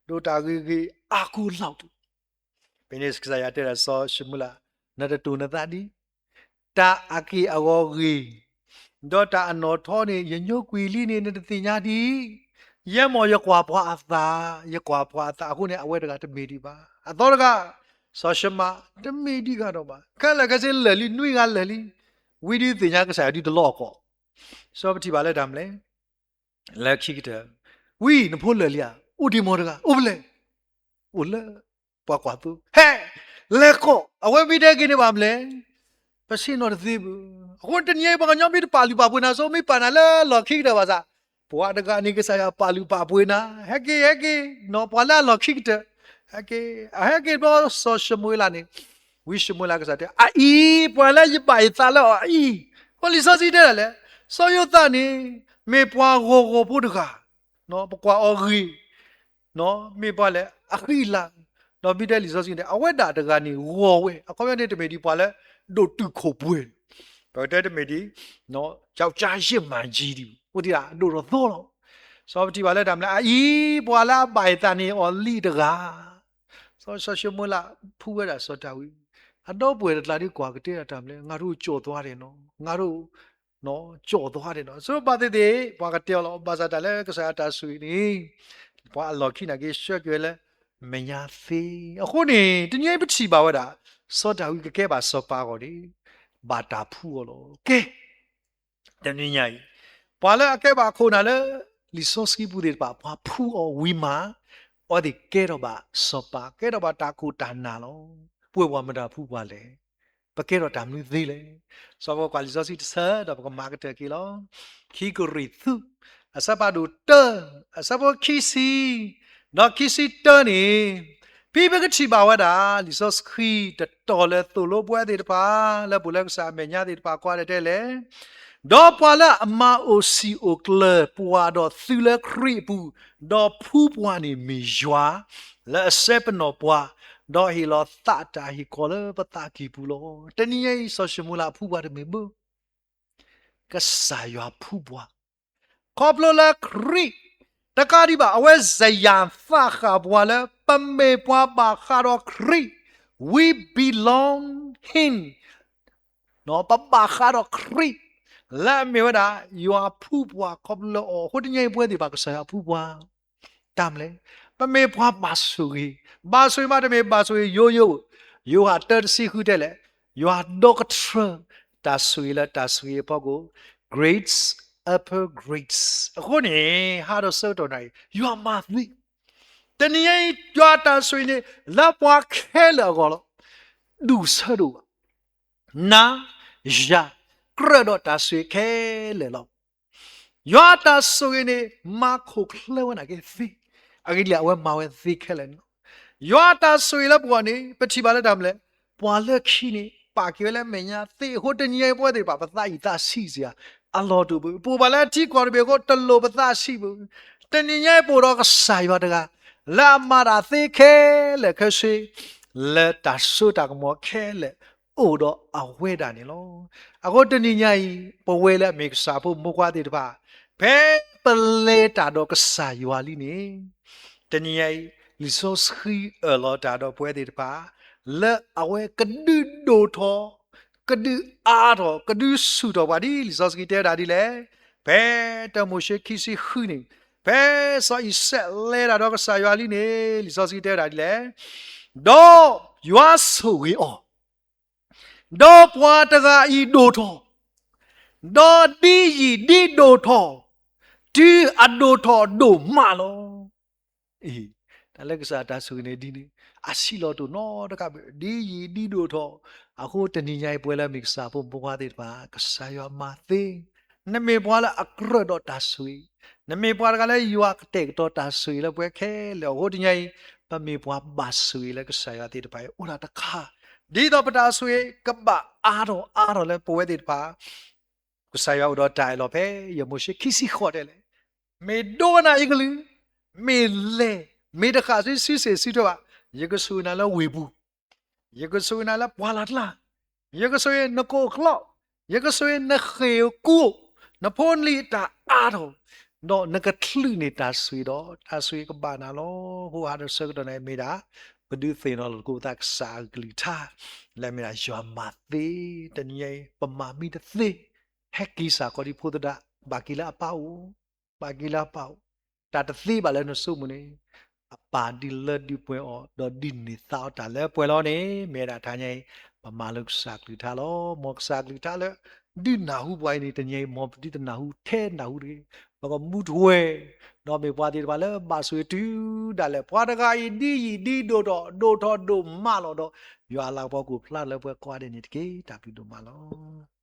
ဒိၣ်တၢ်ဂ့ၤဂ့ၤအါကိးလီၤတံၢ်, ဖဲန့ၣ်ကစၢ်ယွၤတဲဒၣ်စီၤၡမူၤအ့လး, နတတိၢ်နသးဒံး, တၢ်အက့ၢ်အဂီၤဂ့ၤ, ဒီးတၢ်အနီၣ်ထီန့ၣ် ယညိကွံာ်လံန့ၣ် နတသ့ၣ်ညါဒံး, ယဲမ့ၢ်ယကွၢ်ပှၤအသး, ယကွၢ်ပှၤအသးအဃိန့ၣ် အဝဲတဂၤတမ့ၢ်ဒံးဘၣ်, အသီတဂၤ, စီၤၡမၤ, တမ့ၢ်ဒံးဂၤဒီးဘၣ်, ခဲလၢာ်ခဲဆ့လၢာ်လံ နွံဂၤလၢာ်လံ, ဝံဒုးသ့ၣ်ညါကစၢ်ယွၤဒုးတလီၢ်အကီၢ်, စီၤပထံၣ်ဘၣ်လၢတၢ်မလဲၣ် လၢခံကတၢၢ်, ဝံနဖိလၢာ်လံဧါ, အိၣ်ဒံးမ့ၢ်တဂၤ, အိၣ်ဖဲလဲၣ်, အိၣ်လၢ ပှၤကွၢ်သိ, ဟဲ, လဲၤကိး, အဝဲမ့ၢ်တဲက့ၤန့ၣ်ဘၣ်မလဲၣ်, ပဆ့ၣ်နီၤတသ့ဘၣ်, အဃိတနံၤအံၤပှၤကညီမ့ၢ်တပာ်လုၢ်ပာ်ပှ့ၤနၤစိ မ့ၢ်ပာ်နၤလၢလီၢ်ခံကတၢၢ်ဘၣ်ဆၣ်, ပှၤတဂၤန့ၣ်ကစၢ်ယွၤပာ်လုၢ်ပာ်ပှ့ၤနၤ, ဟဲက့ၤ ဟဲက့ၤ, နီၢ်ပှၤလၢအလီၢ်ခံကတၢၢ်, ဟဲက့ၤ, အဟဲက့ၤဘျီစီၤၡမူၤအ့လးန့ၣ်, ဝံၡမူၤအ့လးကစၢ်တဲ အအံၤ, ပှၤလၢယဘၣ်ယသးလၢအအံၤ, အဃိလံာ်စီဆှံတဲဒၣ်လဲၣ်, စီၤယိၤသးန့ၣ်, မ့ၢ်ပှၤဂီၤဂီၤဖိတဂၤ, ပကွၢ်အီၤဂ့ၤ မ့ၢ်ပှၤလဲၣ်, အဃံအလၤ, ဒီးမ့ၢ်တဲလံာ်စီဆှံန့ၣ် အဝဲဒၣ်တဂၤန့ၣ်ဂီၤဝဲ, အခီပညီန့ၣ်တမ့ၢ်ဒံးပှၤလၢဒိၣ်တုာ်ခိၣ်ပှဲၤ, ပကတဲတမ့ၢ်ဒံး, ကၠီကၠါယ့ၢ်မၤယံၤဒံး, အိၣ်ဒံးဒၣ်ဒိၣ်ထီၣ်သီလီၤ. စီၤပထံၣ်ဘၣ်လၢတၢ်မလဲၣ်, အအံၤ ပှၤလၢအဘၣ်ယသးန့ၣ်အီၤလံတဂၤ စီၤၡမူၤအ့လးဖှူဝဲဒၣ်စီၤဒၤဝံး, အဒီပုၢ်ဝဲၢ်တကျါဒ်ကွၢ်ကတဲဒၣ်တၢ်မလဲၣ်, ငါဒိၣ်ကၠီၣ်သွါဒဲးနီၤ, ငါဒိၣ် ကၠီၣ်သွါဒဲးနီၤ, ဆိဘၣ်သ့ၣ်သ့ၣ် ပှၤကတဲအီၤလီၤ, ဘၣ်ဆၣ်တၢ်လၢကစၢ်ယွၤတၢ်ဆိၣ်ဂ့ၤန့ၣ်, ပှၤအလီၢ်ခံနာ်က့ ဆှၢက့ၤဝဲလၢမဲာ်ညါသ့, အဃိန့ၣ် တနံၤအံၤပထံၣ်ဘၣ်ဝဲဒၣ်, စီၤဒၤဝံးကကဲဘၣ်စီၤပၤအဂီၢ်န့ၣ်, ဘၣ်တၢ်ဖှူအီၤလီၤ. ကဲ တနံၤညါအံၤ, ပှၤလၢအကဲဘၣ်အခိၣ်အနၢ်လၢ လံာ်စီဆှံပူၤသ့ၣ်တဖၣ် ပှၤဖှူအီၤဝံၤမး, အဝဲသ့ၣ်ကဲထီၣ်ဘၣ်စီၤပၤ, ကဲထီၣ်ဘၣ်တၢ်ခိၣ်တၢ်နၢ်လီၤ. ပဝဲပှၤမတၤဖှူပှၤလဲၣ်. ပကဲထီၣ်တၢ်မနုၤသ့လဲၣ်. စီၤပီကွၢ်လံာ်စီဆှံတဆၢဒီးပကမၤကတၢၢ်က့ၤလီၤ. ခံကရံၣ်သူး, အဆၢဖးဒိၣ်တၢ, အဆၢဖိခံဆံ, ဒီးခံဆံတၢန့ၣ်, ဖဲပကထံၣ်ဘၣ်ဝဲဒၣ် လံာ်စီဆှံတတီၤလၢသိၣ်လိပဝဲသ့ၣ်တဖၣ် လၢပူၤလၢကစၢ်အမဲာ်ညါသ့ၣ်တဖၣ် ကွၢ်ဒ်တဲလဲၣ်, ဒီးပှၤလၢအမၤအိၣ်စံာ်အိၣ်ကျၢၤပှၤဒီးသုလၢခရံာ်အပူၤ, ဒီးဖှူပှၤန့ၣ်မ့ၢ်ယွၤ, လၢအစဲပနီၣ်ပှၤ, ဒီးဟ့ၣ်လီၤသးတၢ်ဟ့ၣ်ကီၤလၢပသးကံၢ်ပူၤလီၤ. တနံၤညါအံၤ စီၤၡမူၤအ့လးဖှူပှၤတမ့ၢ်ဘၣ် ကစၢ်ယွၤဖှူပှၤ, ခီဖျိလၢခရံာ်တကးဒံးဘၣ် အဝဲစယၢ်သးဃာ်ပှၤလၢ ပမ့ၢ်ပှၤဘၣ်ဃးဒီးခရံာ်, we belong him, ပဘၣ်ဃးဒီးခရံာ်, လၢအမ့ၢ်ဝဲဒၣ် ယွၤဖှူပှၤခီဖျိလၢအီၤ, အဃိတနံၤညါအံၤပဝဲသ့ၣ်တဖၣ် ကစၢ်ယွၤဖှူပှၤ တၢ်မနုၤလဲၣ်, ပမ့ၢ်ပှၤဘၣ်ဆိၣ်ဂ့ၤ, ဘၣ်ဆိၣ်ဂ့ၤမးတမ့ၢ်ဘၣ်ဆိၣ်ဂ့ၤယိယိ, ယိၤဟၣ်တၢတဆံဃုတဲလဲၣ်, ယွၤဒီကထြၢ တၢ်ဆိၣ်ဂ့ၤလၢတၢ်ဆိၣ်ဂ့ၤအဖီခိၣ်, grace upon grace, အဃိန့ၣ် ဟါဒီးဆၢကတီၢ်နၤအံၤ ယွၤမၤသ့, တနံၤညါအံၤ ယွၤတၢ်ဆိၣ်ဂ့ၤန့ၣ် လၢပှၤခဲလၢာ်အဂီၢ်လီၤ. ဒူၣ်ဆၢဒိၣ်ဘၣ်, နၤယၤ ကြၢးဒီးတၢ်ဆိၣ်ဂ့ၤခဲလၢာ်လီၤ. ယွၤတၢ်ဆိၣ်ဂ့ၤန့ၣ် မၤခိၣ်ချၢဝဲနာ်က့သ့, အဂ့ၢ်ဒ်လဲၣ် အဝဲမၤဝဲသ့ခဲလၢာ်န့ၣ်လီၤ. ယွၤတၢ်ဆိၣ်ဂ့ၤလၢပဂီၢ်န့ၣ် ပထံၣ်ဘၣ်လၢတၢ်မနုၤလဲၣ်, ပှၤလၢခံန့ၣ် ပာ်က့ၤဝဲလၢအမဲာ်ညါသ့အဃိ တနံၤညါအံၤပဝဲသ့ၣ်တဖၣ် ပသးအံၣ်သးဆံးစ့ၢ်ကီး အလီၢ်တအိၣ်ဘၣ်, ပအိၣ်ဘၣ်လၢအထံကီၢ်တဘ့ၣ်အဃိ တလိၣ်ပသးဆံးဘၣ်. တနံၤညါအံၤပအိၣ်ဒီးကစၢ်ယွၤတဂၤ လၢအမၤတၢ်သ့ခဲလၢာ်ခဲဆ့ လၢတၢ်စိတၢ်ကမီၤခဲလၢာ် အိၣ်ဒီးအဝဲဒၣ်န့ၣ်လီၤ. အဃိတနံၤညါအံၤ ပဝဲလၢအမ့ၢ်ကစၢ်ဖိမုၣ်ဖိခွါသ့ၣ်တဖၣ် ဖဲပလဲၤတၢ်ဒီးကစၢ်ယွၤလံန့ၣ် တနံၤညါအံၤ လံာ်စီဆှံအၢၣ်လီၤတၢ်ဒီးပဝဲသ့ၣ်တဖၣ် လၢအဝဲကဒုးဒိၣ်ထီၣ် ကဒုးအါထီၣ် ကဒုးဆူၣ်ထီၣ်ပှၤဒ် လံာ်စီဆှံတဲဝဲဒၣ်ဒ်လဲၣ်. ဖဲတၢမိၤၡ့ခံဆံဃုန့ၣ် ဖဲစီၤအံၤစဲးလဲၤတၢ်ဒီးကစၢ်ယွၤလံန့ၣ် လံာ်စီဆှံတဲဝဲဒၣ်ဒ်လဲၣ်. ဒီးယွၤဆိၣ်ဂ့ၤအီၤ, ဒီးပှၤတဂၤအံၤဒိၣ်ထီၣ်, ဒီးဒ်ယံာ်ဒ်ဒိၣ်ထီၣ်, တုၤအဒိၣ်ထီၣ်ဒိၣ်မးလီၤ. အံၤ, တၢ်လၢကစၢ်တၢ်ဆိၣ်ဂ့ၤန့ၣ်ဒ်န့ၣ် အဆံးလီၤတိၢ်နီတကးဘၣ် ဒ်ယံာ်ဒ်ဒိၣ်ထီၣ်. အဃိတနံၤညါအံၤ ပဝဲလၢမ့ၢ်ကစၢ်ဖိမုၣ်ဖိခွါသ့ၣ်တဖၣ် ကစၢ်ယွၤမၤသ့, နမ့ၢ်ပှၤလၢအကြၢးဒီးတၢ်ဆိၣ်ဂ့ၤ, နမ့ၢ်ပှၤတဂၤလၢယွၤကတဲာ်ကတီၤတၢ်ဆိၣ်ဂ့ၤလၢပဝဲခဲလၢာ်အဃိတနံၤညါအံၤ ပမ့ၢ်ပှၤဘၣ်ဆိၣ်ဂ့ၤလၢကစၢ်ယွၤသ့ၣ်တဖၣ်အံၤ အိၣ်ဒၣ်တခါ, ဒ်သိးပတၢ်ဆိၣ်ဂ့ၤကဘၣ်အါထီၣ်အါထီၣ်လၢပဝဲသ့ၣ်တဖၣ် ကစၢ်ယွၤအိၣ်ဒီးတၢ်အၢၣ်လီၤဖဲ ယမိၤၡ့ခံဆံဃိးတဲလဲၣ်, မ့ၢ်ဒိကနၣ်ယကလုၢ်, မ့ၢ်လဲၤ, မ့ၢ်တဃၣ်ဆူစုစ့ၣ်စုထၢဘၣ်, ယကဆိၣ်ဂ့ၤနၤလၢဝ့ၢ်ပူၤ, ယကဆိၣ်ဂ့ၤနၤလၢပှၢ်လၢ်ကျါ, ယကဆိၣ်ဂ့ၤနကိးကျီၢ်, ယကဆိၣ်ဂ့ၤနဃ့ၢ်ကူ, နဖိနလံၤအတၢ်အါထီၣ်, ဒီးနကချုးန့ၢ်တၢ်ဆိၣ်ဂ့ၤဒီး တၢ်ဆိၣ်ဂ့ၤကဘၣ်နၤလီၤ. အဃိဟါဒီးဆၢကတီၢ်န့ၣ်မ့ၢ်ဒၣ် ပဒုးသ့ၣ်နီၣ်လီၤသကိးပသးကစၢ်အကလုၢ်ကထါ လၢအမ့ၢ်ဒၣ်ယွၤမၤသ့, တနံၤညါအံၤ ပမၤမ့ၢ်တသ့, ဟဲက့ၤစ့ၢ်ကီးဒ်ဖိသဒါ, ဘၣ်က့ၤလၢအပၢ်အိၣ်, ဘၣ်က့ၤလၢအပၢ်အိၣ်, တၢ်တသ့ဘၣ်လၢနဆိကမိၣ်န့ၣ်, အပၢ်ဒုးလၢဒုးပှဲၤအီၤ ဒီးဒုးန့ၢ်သါအီၤတၢ်လၢပှဲၤလီၤန့ၣ် မ့ၢ်ဝဲဒၣ်တနံၤညါအံၤ ပမၤလိကစၢ်ကလုၢ်ကထါလီၤ. မ်ကစၢ်ကလုၢ်ကထါလၢ ဒုးနၢ်ဟူပှၤအံၤန့ၣ် တနံၤညါအံၤ မ်ပဒုးတနၢ်ဟူထဲနၢ်ဟူတဂ့ၤ, ပကမူတဝဲ, ဒီးမ့ၢ်ပှၤသ့ၣ်တဖၣ်လၢဘၣ်ဆိၣ်ဂ့ၤတုၤဒၣ်လဲာ် ပှၤတဂၤအံၤ ဒ်ယံာ်ဒ်ဒိၣ်ထီၣ်, ဒိၣ်ထီၣ်ဒိၣ်မးလီၤဒီး ယွၤအလၤကပီၤကအိၣ်ဖျါလၢပှၤကိးဂၤဒဲးန့ၣ်တက့ၢ်. တၢ်ဘျုးဒိၣ်မးလီၤ.